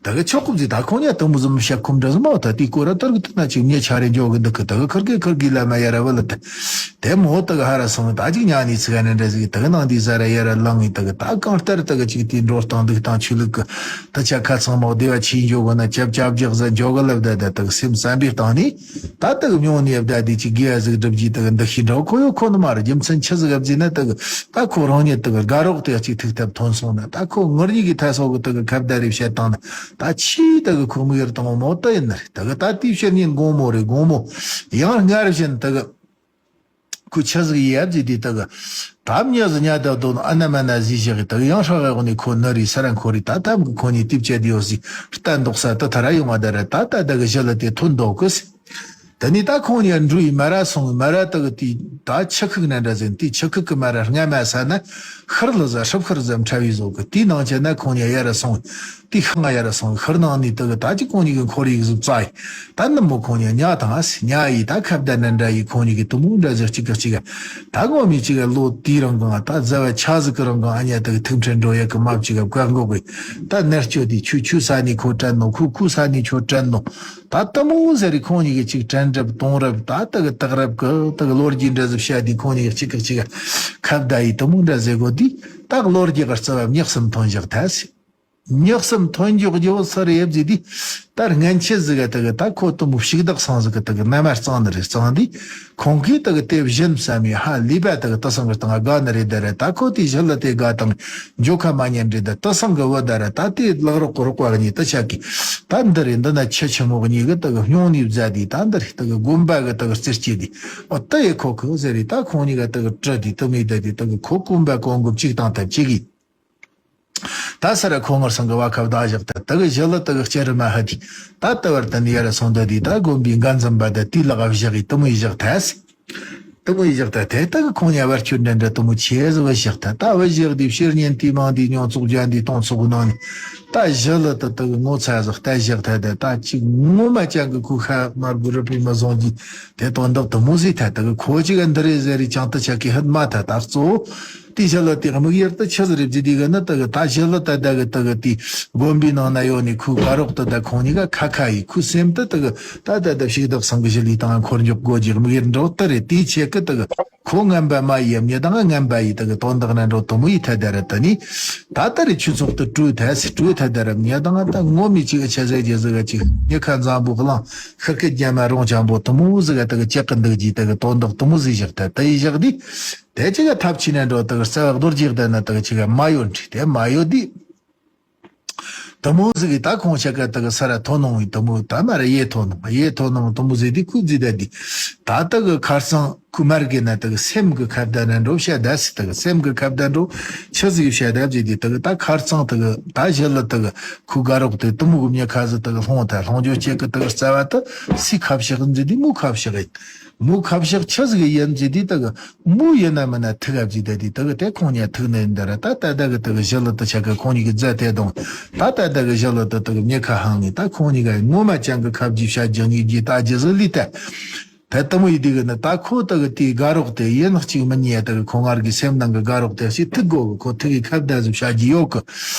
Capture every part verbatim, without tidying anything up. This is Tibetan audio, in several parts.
ད་གི་ཆོག་གི་ཟིག་ད་ཁོང་ཉ་དུ་མོ་ཟིག་མི་བཤད་ཁོམ་འདྲ་ཟིག་མ་ད་དེའི་སྐོར་ར་ཏར་གི་ཏུ་ན་ཅིག་ཉེ་ཆ་རེ་འཇོག་གི་འདུག་གི་ད་གི་ཁིར་གི་ཁིར་གི་ལ་མ་ཡ་ར་བ་ལ་ད་དེ་མོ་ད་གི་ཧ་ར་སོང་ད་ཅིག་ཉ་ནི་ཚི་ག་ནི་འདྲ་ཟིག་ད་གི་ནང་དེ་ཟ་ར་ཡ་ར་ལང་ངི་ད་གི་ད་གང་ལྟར་ད་གི་ཅིག་དེ་འགྲོ་སྟངས་འདུག་སྟངས་ཆོས་ལུགས་གི་ད་ཆ་ཁ་ཚང་མ་བདེ་བ་ཆེ་འཇོག་གི་ན་ཅབ་ཅབ་རྒྱག་ཟ་འཇོག་གི་ལབ་ད་ད་ད་གི་སེམས་བསམ་པའི་སྟེང་ནི། ད་ལྟ་གི་མྱོང་ནས་བསྡད་དེ་ཅིག་དགེ་བ་ཟིག་སྒྲུབ་རྒྱུའི་ད་གི་འདུ་ཤེས་འདྲ་བོ་ཁོ་ཡོད་ཁོ་ནི་མ་རེད། རྒྱུ་མཚན་ཆི་ཟིག་ག་བརྩིས་ན་ད་གི་ད་ཁོ་རང་ཉིད་ད་གི་དགའ་རོགས་དེ་ཅིག་ཐུག་ཐབས་ཐོན་སོང་ན་ད་ཁོ་ངུར་གཉིས་ཀྱི་ཐ་སོག་གི་ད་གི་ཁ་བརྡ་རེ་བཤད་བཏང་ན་ད་ཆི་ད་གི་ཁོ་མིག་ཡར་བཏང་བ་མོ་ད་ཡིན་ནི་རེད། ད་གི་ད་དེའི་ཕྱིར་ཉིན་དགོང་མོ་རེད། དགོང་མོ་ཡང་སྔར་བཞིན་ད་གི་ཁོ་ཆི་ཟིག་ཡིན་ཡ་བརྩིས་དེ་ད་གི་ད་མྱི་ཟིག་ཉ་ད་དོ་ན་ཨ་ན་མ་ན་ཟིག་བཞག་གི་ད་གི་ཡང་ཧྲ་གི་འོག་ནས་ཁོ་ནི་རེད་ས་ར་འཁོར་རེད། ད་ཐམ་གི་ཁོ་ནས་དེབ་ཆད་དེ་ཡོད་ཟིག་ལྟ་འདོགས་ས་ད་ཐ་ར་ཡོང་བ་ད་ར་ད་ད་ད་གི་ཞི་ལི་དེ་ཐོན་འདོགས་གི་ཟིག་དེ་ནས་ད་ཁོང་གཉིས་འགྲོ་ཡི་མ་ར་སོང་། མ་ར་ད་གི་དེ་ད་ཆུ་ཁུག་ན་འདྲ་ཟིན་དེ་ཆུ་ཁུག་གི་མ་ར་སྔ་མ་ས་ན་ཤར་ལ་ཟ་ཧྲབ་ཤར་ཟ་འཕྲ་བའི་བཟོ་གི་དེའི་ནང་ཆེ་ན་ཁོང་གཉིས་ཡ་ར་སོང་། དེ་ཤང་ཡ་ར་སོང་། ཤར་ནང་ནས་ད་གི་ད་ཅི་ཁོང་གཉིས་གི་འཁོར་ཡིག་ཟིག་བཙའ་ཡི་ད་ནི་མོ་ཁོང་གཉིས་ཉ་དང་ཨ་སི་ཉ་ཡི་ད་ཁ་བརྡ་ན་འདྲ་ཡི་ཁོང་གཉིས་གི་དུ་མོ་འདྲ་ཟིག་གཅིག་གི་གཅིག་ག་ད་ངོ་མི་གཅིག་ག་ལོ་དེའི་རང་གང་ད་ཟ་བ་ཆ་ཟིག་གི་རང་གང་ཨ་ཉ་ད་གི་ཐུག་འཕྲད་འགྲོ་ཡ་གི་མ་གཅིག་ག་བཀག་འགོག་གི་ད་ནར་སྐྱོ་དེ་ཆུ་ཆུ་ས་ནས་ཁོ་དྲན་ནོ་ཁུ་ཁུ་ས་ནས་ཆོ་དྲན་ནོ། ད་དུ་མོ་ཟེར་རི་ཁོང་གཉིས་ཀྱི་ཅིག་དྲན་རབས་གཏོང་རབས་ད་ད་གི་དག་རབས་གི་ད་གི་ལོ་རྒྱུས་འདྲ་ཟིག་བཤད་དུས་ཁོང་གཉིས་ཀྱི་གཅིག་གི་གཅིག་ཁ་བརྡ་ཡི་དུ་མོ་འདྲ་ཟེར་གོ་དུས་ད་གི་ལོ་རྒྱུས་གི་རྩ་བ་མྱི་གསུམ་ཐོན་བཞག་ཐལ་སི། མྱི་གསུམ་ཐོན་འཇོག་རྒྱུ་བོ་སི་རེད་ཟེར་དུས་ད་སྔན་ཆད་ཟིག་གི་ད་གི་ད་ཁོ་དུ་མོ་ཕྱུག་བདག་སང་ཟིག་གི་ད་གི་མནའ་མ་གཙང་ནི་རེད། གཙང་དུས་ཁོང་གིས་ད་གི་དེ་བཞིན་བསམ་ཡི་ཧ་ལས་པ་ད་གི་ད་སང་གི་སྟེང་དགའ་ནི་རེད། ད་རེད་ད་ཁོ་དེ་བཞིན་ལ་དེ་དགའ་དང་། འཇོ་ཁ་མ་ཉན་རེད། ད་ད་སང་གི་བུ་ད་ར་ད་དེ་ལག་རོགས་གི་རོགས་པ་གཉིས་ད་ཆ་གི་ད་འདི་རེད། འདི་ན་ཆུ་ཆུ་མོ་གཉིས་གི་ད་གི་སྙུང་ནས་བཟའ་དུས་ད་འདི་རེད། ད་གི་དགོན་པ་གི་ད་གི་རྩེར་སྐྱེས་དུས་ཨོ་ད་ཡི་ཁོ་གི་ཟེར་རེད། ད་ཁོང་གཉིས་ཀ་ད་གི་དྲི་དུས་ད་མི་ད་དུས་ད་གི་ཁོ་གོམ་པ་གོང་གི་གཅིག་དང་ཐབས་གཅིག་གི་ད་ས་ར་ཁོ་ངར་སང་གི་བ་ཁབ་ད་བཞག་ད་ད་གི་ཞི་ལི་ད་གི་སྐྱེ་རི་མ་ཧ་དུས་ད་ད་བར་ད་ནི་ཡ་ར་སོང་ད་དུས་ད་དགོན་པའི་འགན་འཛིན་པ་ད་དེ་ལག་བཞག་གི་ད་མི་བཞག་ཐལ་སི། དུ་མོ་ཡི་བཞག་ད་དེ་ད་གི་ཁོང་ཉ་བར་ཆུ་འདྲ་འདྲ་དུ་མོ་ཆེ་ཟིག་བཞག་ད་ད་བཞག་དུས་ཕྱིར་ཉན་དུས་མང་དུས་མྱོང་ཚོགས་ཅན་དུས་སྟོང་ཚོགས་ནང་ནས་ད་ཞི་ལི་ད་ད་གི་ངོ་ཚ་ཟིག་ད་བཞག་ད་ད་ད་ཅིག་ངོ་མ་ཅན་གི་ཁུ་ཁ་དམར་པོ་རུ་པའི་མི་བཟང་གི་དེ་དོན་དག་དུ་མོ་ཟིག་ད་ད་གི་ཁོ་ཅིག་ག་འདི་རེད་ཟེར་རི་ཅང་ད་ཆ་གི་ཧད་མ་ད་ད་གཙོ་བོ་དེ་ཞི་ལི་དེ་དམིགས་ཡུལ་ད་ཆི་ཟིག་རེད་ཟེར་དུས་གི་ན་ད་གི་ད་ཞི་ལི་ད་ད་གི་ད་གི་དེ་དགོན་པའི་ནང་ན་ཡོད་ནི་ཁུ་དགའ་རོགས་ད་ད་ཁོང་གཉིས་ཀ་ཁ་ཁ་ཡི་ཁུ་སེམས་ད་ད་གི་ད་ད་ད་ཕྱུག་བདག་སང་གི་ཞི་ལི་དང་འཁོར་འཇོག་དགོས་ཀྱི་དམིགས་ཡུལ་འགྲོ་ད་རེད། དེའི་ཆེད་གི་ད་གི་ཁོ་ངན་པ་མ་ཡིན་མྱི་དང་ངན་པ་ཡིན་ད་གི་དོན་དག་ན་འགྲོ་དུ་མོ་ཡི་ཐད་ད་ར་ད་ནི་ད་ད་རེ་ཆུ་ཚོགས་དུ་སྤྲོས་ཐལ་སི་སྤྲོས་ཐད་ད་ར་མྱི་དང་ད་ངོ་མི་གཅིག་ཆ་ཟེར་རྒྱ་ཟིག་ག་ཅིག་མྱི་ཁ་འཛམ་བུ་གླང་ཤར་སྐད་རྒྱ་མ་རོང་ཆང་པོ་དུ་མོ་ཟིག་ག་ད་གི་ཅག་གི་འདུག་ཅི་ད་གི་དོན་དག་དུ་མོ་ཟིག་བཞག་ད་ད་ཡི་བཞག་དི་དེ་ཅིག་ག་ཐབས་ཆི་ན་འགྲོ་ད་གི་རྩ་བ་རྡོ་རྗེ་ད་ན་ད་གི་ཅིག་ག་མ་ཡོད་འདྲི་དེ་མ་ཡོད་དི། དུ་མོ་ཟིག་གི་ད་ཁོང་ཆ་ག་ད་གི་ས་ར་ཐོ་ནོང་བའི་དུ་མོ་ད་མ་ར་ཡེ་ཐོ་ནོང་ཡེ་ཐོ་ནོང་དུ་མོ་ཟིག་དི་ཁུ་ཟི་ད་དི་ད་ད་གི་ཁར་སང་ཁུ་མར་གི་ན་ད་གི་སེམས་གི་ཁ་བརྡ་ན་འགྲོ་བཤད་ད་སི་ད་གི་སེམས་གི་ཁ་བརྡ་འགྲོ་ཆི་ཟིག་བཤད་ད་ཟི་དི་ད་གི་ད་ཁར་སང་ད་གི་ད་ཞི་ལི་ད་གི་ཁུ་དགའ་རོགས་དེ་དུ་མོ་གི་མྱི་ཁ་ཟི་ད་གི་ལྷོང་ད་ལྷོང་འཇོ་ཆེ་གི་ད་གི་རྩ་བ་ད་སི་ཁ་བཤག་ཟི་དི་མོ་ཁ་བཤག་ཡིན། མོ་ཁ་བཤགས་ཆི་ཟིག་ཡིན་ཟེར་དུས་ད་གི་མོ་ཡིན་ན་མིན་ན་ཐུག་ཨ་ཟེར་ད་དུས་ད་གི་དེ་ཁོང་གཉིས་ཐུག་ནི་ཡིན་ད་ར་ད་ད་ད་གི་ད་གི་ཞི་ལི་ད་ཆ་ག་ཁོང་གཉིས་གི་རྫ་དེ་དང་ད་ད་ད་གི་ཞི་ལི་ད་ད་གི་མྱི་ཁ་ཧང་ངི་ད་ཁོང་གཉིས་ག་ངོ་མ་ཅན་གི་ཁ་བརྗེ་བྱ་རྒྱུ་གཉིས་རྗེས་ད་རྒྱུ་ཟིག་ལི་ད་ད་དུ་མོ་ཡི་དུས་གི་ནི་ད་ཁོ་ད་གི་དེའི་དགའ་རོགས་དེ་ཡིན་གཅིག་མིན་གཉིས་ད་གི་ཁོ་ངར་གི་སེམས་ནང་གི་དགའ་རོགས་དེ་ཞིག་ཐུག་དགོ་གི་ཁོ་ཐུག་གི་ཁ་བརྡ་ཟིག་བྱ་རྒྱུ་ཡོད་གི་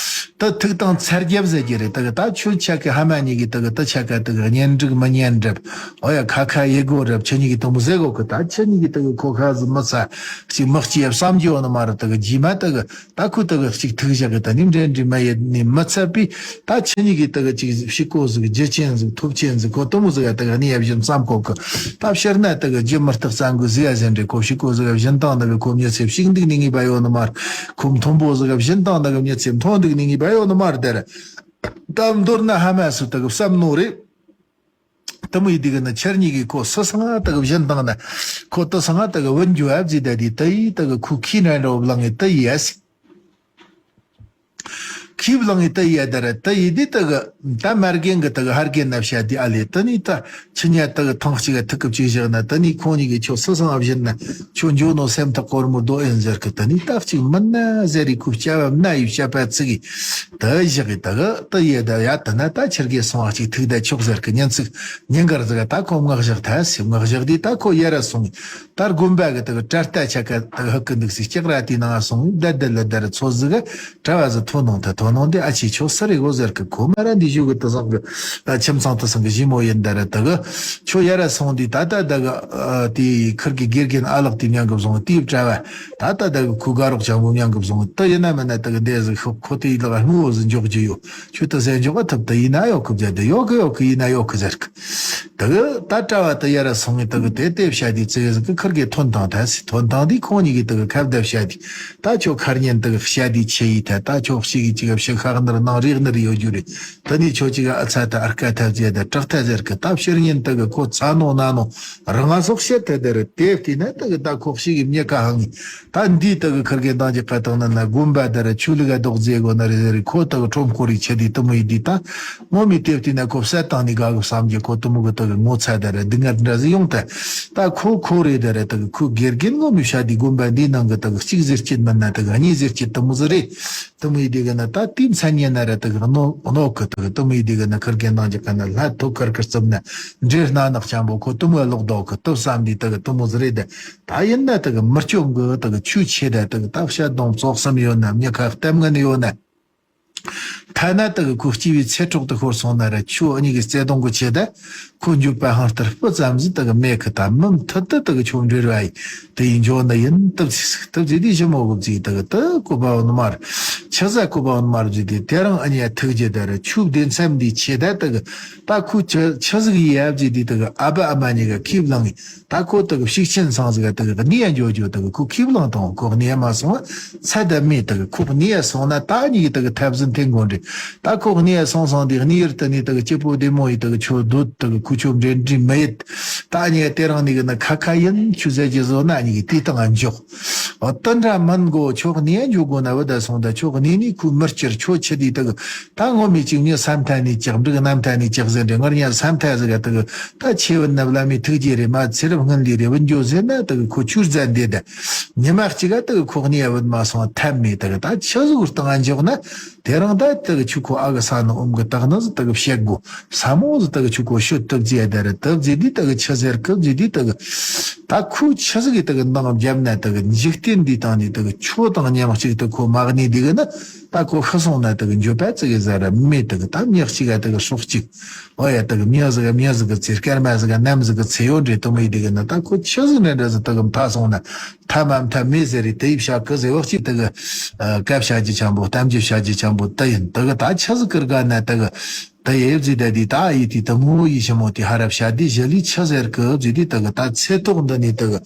ད་ཐུག་དང་ཚར་རྒྱབ་ཟེར་གྱི་རེད། ད་གི་ད་ཁྱོད་ཆ་གི་ཧ་མ་གཉིས་གི་ད་གི་ད་ཆ་ག་ད་གི་གཉེན་སྒྲིག་མི་གཉེན་རབ། ཨོ་ཡ་ཁ་ཁ་ཡེ་གོ་རབ་ཁྱེད་གཉིས་ཀྱི་དུ་མོ་ཟེ་གོ་གི་ད་ཁྱེད་གཉིས་ཀྱི་ད་གི་ཁོ་ཁ་ཟི་མི་ཚ་ཞིག་མི་སྐྱིད་བསམ་རྒྱུ་ཡོད་ནི་མ་རེད། ད་གི་རྗེས་མ་ད་གི་ད་ཁུ་ད་གི་ཞིག་ཐུག་བཞག་གི་ད་ནི་འདྲེ་འདྲེ་མ་ཡེ་ནི་མི་ཚ་པི་ད་ཁྱེད་གཉིས་ཀྱི་ད་གི་ཅིག་ཕྱི་གོ་ཟིག་རྒྱུ་ཅན་ཟིག་ཐོབ་ཅན་ཟིག་ཁོ་དུ་མོ་ཟིག་ད་གི་ནི་ཡ་བཞིན་བསམ་གོ་གི་ད་ཕྱིར་ན་ད་གི་རྒྱུ་མི་རྟག་བཙན་གོ་ཟིག་ཡ་ཟེར་འདྲེ་ཁོ་ཕྱི་གོ་ཟིག་བཞིན་དང་ད་གི་ཁོ་མྱི་ཚེ་ཕྱིག་འདུག་ནི་ངེས་པ་ཡོད་ནི་མ་རེད། ཁོ་མཐོན་པོ་ཟིག་བཞིན་དང་ད་གི་མྱི་ཚེ་མཐོ་འདུག་ནི་ངེས་པ་ཡོད་ནི་མ་རེད། ད་ར་ད་མདོར་ན་ཧ་མ་སུ་ད་གི་བསམ་ནོ་རེད། དུ་མོ་ཡི་དུས་གི་ནི་ཁྱེད་གཉིས་ཀྱིས་ཁོ་སུ་སང་ད་གི་བཞིན་དང་ན་ཁོ་དུ་སང་ད་གི་བུན་རྒྱུ་ཨབ་ཟི་ད་དི་ད་ཡི་ད་གི་ཁུ་ཁི་ན་འདྲ་བ་ལང་ངི་ད་ཡི་ཨ་སི་ཁི་བ་ལང་ངི་ད་ཡི་ཨ་ད་ར་ད་ཡི་དི་ད་གི་ད་མར་རྒན་གི་ད་གི་ཧར་རྒན་ན་བཤད་དི་ཨ་ལེ་ད་ནི་ད་ཁྱི་ཉ་ད་གི་ཐང་གཅིག་ག་ཐུག་གི་བཅུག་བཞག་ན་ད་ནི་ཁོང་གཉིས་ཀྱིས་ཁྱོད་སུ་སང་ཨབ་བཞིན་ན་ཁྱོད་འཇོ་ནོ་སེམས་ཐག་གོར་མོ་རྡོ་ཨེན་ཟེར་གི་ད་ནི་ད་གཅིག་མིན་ན་ཟེར་རི་ཁུ་སྐྱ་བ་མ་ན་ཡི་བཤད་པ་ཚིག་གི་ད་བཞག་གི་ད་གི་ད་ཡི་ད་ཡ་ད་ན་ད་ཁྱེད་གི་སོང་ཨ་གཅིག་ཐུག་ད་ཆོག་ཟེར་གི་ཉན་ཚིག་ཉིན་དཀར་ཟིག་ད་ཁོ་མངག་བཞག་ཐལ་སི་མངག་བཞག་དི་ད་ཁོ་ཡར་ར་སོང་། ད་དགོན་པ་གི་ད་གི་གྲྭ་ལྟ་ཆ་ག་ད་གི་ཧུ་གི་འདུག་སི་ལྕགས་ར་དེའི་ནང་སོང་བསྡད་བསྡད་ལ་བསྡད་ར་ཚོ་ཟིག་གྲྭ་བ་ཟིག་ཐོན་ནང་ད་ཐོན། ནང་དེ་ཨ་ཆེ་ཁྱོད་སུ་རེད་གོ་ཟེར་གི། ཁོ་མ་ར་འདི་ཞུ་གི་དུ་སང་གི་ཁྱིམ་ཚང་དུ་སང་གི་ཞི་མོ་ཡིན་ད་ར་དུ་གི། ཁྱོད་ཡ་ར་སོང་དུས་ད་ལྟ་དུ་གི་དེ་ཁུར་གི་དགེ་རྒན་ཨ་ལགས་དེ་མྱང་གི་བཟུང་དེའི་གྲྭ་བ་ད་ལྟ་དུ་གི་ཁུ་དགའ་རོགས་ཅང་བོ་མྱང་གི་བཟུང་དུ་ཡིན་ན་མིན་ན་དུ་གི་འདས་ཟིག་ཤོག་ཁོ་དེའི་ལག་སྔོ་བོ་ཟིག་འཇོག་རྒྱུ་ཡོད། ཁྱོད་དུ་ཟན་འཇོག་ག་ཐུབ་དུ་ཡིན་ན་ཡོད་གི་བརྒྱ་དུ་ཡོད་གི་ཡོད་གི་ཡིན་ན་ཡོད་གི་ཟེར་གི། དེ་གི་ད་གྲྭ་བ་དེ་ཡར་སོང་ངས་དེ་གི་དེ་དེ་བཤད་དུས་ཙི་གེ་ཟིག་གི་ཁུར་གི་ཐོན་ཐང་ཐལ་སི་ཐོན་ཐང་དེ་ཁོང་གཉིས་ཀྱིས་དེ་གི་ཁ་བརྡ་བཤད་དུས། ད་ཁྱོད་ཁར་ཉན་དེ་གི་བཤད་དུས་ཆེ་ཡི་ཐལ། ད་ཁྱོད་ཤི་གི་ཅིག་གི་ཕྱི་ཁ་ནར་ནང་རིག་ནར་ཡོད་རྒྱུ་རེད། དེ་ནས་ཁྱོད་ཅིག་གི་ཨ་ཚ་ད་ཨར་ཀ་ཐལ་ཟེར་ད་དྲག་ཐལ་ཟེར་གི། ད་ཕྱིར་ཉན་དེ་གི་ཁོ་ཚ་ནོ་ན་ནོ་རང་ང་སོགས་བཤད་ཐལ། དེ་རེད། དེ་བལྟས་ན་དེ་གི་ད་ཁོ་ཤི་གི་མྱི་ཀ་ཧང་ངི། ད་འདིའི་དེ་གི་ཁུར་གི་འདང་གི་ཀ་དང་ན་ན་དགོན་པ་དེ་ར་ཆོས་ལུགས་ག་རྡོག་རྫས་དགོས་ན་རེད་ཟེར་རེད། ཁོ་དེ་གི་ཁྲོམ་སྐོར་རིག་ཆེ་དུས་དེ་མོ་ཡི་དུས་ད། ངོ་མའི་དེབ་དེ་ན་ཁོ་བསད་བཏང་ནས་དགའ་གི་བསམ་གྱི། ཁོ་དུ་མོ་གི་དག་ངོ་ཚ་དེ་ར་སྡུག་བསྔལ་འདྲ་ཟིག་ཡོང་ཐལ། ད་ཁོ་ཁོ་རེད་དེ་ར་དག་ཁོའི་དགེ་རྒན་ངོ་མའི་བཤད་དེ་དགོན་པ་འདིའི་ནང་གི་དག་གཅིག་ཟེར་སྐྱིད་མིན་ན་དག་གཉིས་ཟེར་སྐྱིད་དུ་མོ་ཟིག་རེད། དུ་མོ་ཡི་དེ་གི་ན་ད་དེའི་མཚན་ཉིད་ན་ར་དག་གནོ་གནོ་གི། དག་དུ་མོ་ཡི་དེ་གི་ན་ཁུར་གི་ནང་གི་ཀ་ན་ལྷ་ཐོ་ཁར་ཁར་རྩུབ་ན་འདྲེ་སྣ་ནག་ཆང་པོ་ཁོ་དུ་མོ་ལོག་རྡོག་གི་དུ་བསམ་དེ་དག་དུ་མོ་ཟིག་རེད། དེ་ད་ཡིན་ན་དག་མི་སྐྱོན་གི། དག་ཆོས་ཆེ་ད་དག་ད་བཤད་དང་བཙོག་སེམས་ཡོད་ན་མྱི་ཁ་གཏམ་ངན་ཡོད་ན། ཐ་ན་དེ་གི་ཁོ་སྐྱེ་བའི་ཚེ་སྲོག་དེ་ཤོར་སོང་ན་ར་ཁྱོད་གཉིས་ཀྱི་བརྩེ་དུང་གི་ཆེད་དུ་ཁོ་འགྱོད་པ་ཧང་སྟེ་སྤུ་ཙམ་ཟིག་དེ་གི་མེད་གི། ད་མུ་མཐུད་དུ་དེ་གི་ཁྱོད་འབྲེལ་བ་ཡིན་དེ་ཡིན་འཇོག་ནི་ཡིན། སྟབས་ཚིག་སྟབས་ཚིག་དེ་ཞི་མོ་གི་བརྩིས་དེ་གི་དེ་ཀོ་པ་བོ་ནི་མར་ཆི་ཟ་ཀོ་པ་བོ་ནི་མར་བརྩིས་དེ་དེ་རང་ཨ་ཉེ་ཐུག་རྒྱུ་དེ་ར་ཁྱོད་བདེ་མཚམས་འདིའི་ཆེད་དུ་དེ་གི་ད་ཁོ་ཆི་ཆི་ཟིག་ཡིན་ཡ་བརྩིས་དེ་དེ་གི་ཨ་ཕ་ཨ་མ་གཉིས་ཀ་ཁེབས་ལངས་ཡིན། ད་ཁོ་དག་ཤུགས་ཆེན་སང་ཟིག་དག་གནས་འགྱོ་འགྱོ་དག་ཁོ་ཁེབས་ལང་དང་ཁོ་གནས་མ་སོང་ཚད་ད་མེད། དག་ཁོ་གནས་སོང་ན་ད་གཉིས་དག་ཐབས་ཟིན་ཐེན་དགོན་རེད། ད་ཁོ་གནས་སོང་སོང་དེ་གནས་ཡུལ་དུ་ནས་དག་སྐྱིད་པོ་བདེ་མོ་ཡི་དག་ཆོ་འདོད་དག་ཁོ་ཆོ་འདྲེན་འདྲི་མི་ཡེད། ད་གཉིས་དེ་རང་ནས་གི་ན་ཁ་ཁ་ཡིན་ཆུ་ཟད་ཀྱི་བཟོ་ན་གཉིས་གི་དེ་དང་འཇོག་ཨོ་ཏི་འདྲ་མིན་གོ། ཁྱོད་གནས་འགྱོ་དགོ་ན་བུ་ད་སོང་ད་ཁྱོད་གནས་ནས་ཁོ་མི་སྐྱིར་ཆོ་ཆི་དེ་དག་ད་ངོ་མི་གཅིག་ཉི་སམ་ཐ་ནས་ཅག་འབྲུག་གནམ་ཐ་ནས་ཅག་ཟེར་འདྲ་ངར་ཉ་སམ་ཐ་ཟིག་དག་ད་ཆེ་བུ་ནབ་ལ་མི་ཐུགས་རྗེ་རེད་མ་ཚེ་རབས་སྔོན་ལས་རེད་བུ་འགྱོ་ཟེར་ན་དག་ཁོ་ཆུར་ཟན་དེ་ད་ཉི་མ་གཅིག་ག་དག་ཁོ་གནས་བུད་མ་སོང་ཐབས་མེད། དག་ད་ཆི་ཟིག་བཏང་འཇོག་ན་དེ་རང་ད་དག་ཆུ་ཁོ་ཨ་གི་ས་ནི་ཨོམ་གི་དག་ནི་ཟིག་དག་བཤད་དགོ། ས་མོ་ཟིག་དག་ཆུ་ཁོ་ཤོད་ཐུབ་ཅེ་དེ་རེད། ཐུབ་ཅེ་དེ་དག་ཆི་ཟེར་ཁུབ་ཅེ་དེ་དག་ད་ཁོ་ཆི་ཟིག་གི་དག་འདང་བརྒྱབ་ན་དག་འཇིག་རྟེན་འདི་དང་ནི་དག་ཆོ་དང་མཉམ་གཅིག་ཏུ་ཁོ་མ་གནས་འདི་གི་ན། ད་ཁོ་ཤི་སོང་ན་དག་འགྱོད་པ་ཙི་གེ་ཟ་ར་མེད། དག་ད་མྱི་གཅིག་ག་དག་སྲོག་གཅིག་ཨོ་ཡ་དག་མྱི་ཟིག་ག་མྱི་ཟིག་གི་ཚེ་སྐར་མ་ཟིག་ག་ནམ་ཟིག་གི་ཚེ་ཡོད་འདྲེ་དུ་མི་དེ་གི་ན་ད་ཁོ་ཆི་ཟིག་ནས་འདྲ་ཟིག་དག་མཐའ་སོང་ན་མཐའ་མ་མཐའ་མེད་ཟེར་རེད། དེ་ཡི་བྱ་གི་ཟེར་བག་ཅིག་དག་སྐབས་བྱ་རྒྱུ་ཆེན་པོ་གཏམ་རྒྱུ་བྱ་རྒྱུ་ཆེན་པོ་དེ་ཡིན། དག་ད་ཆི་ཟིག་གི་དགའ་ན་དག་དེ་ཡེ་ཟིག་ད་དེ་ད་ཡི་དེ་དུ་མོ་ཡི་ཞི་མོ་དེ་ཧ་ར་བྱ་དེ་ཞི་ལི་ཆི་ཟེར་གི་ཟིག་དེ་དག་ད་ཚེ་ཐོག་འདི་ནས་དག་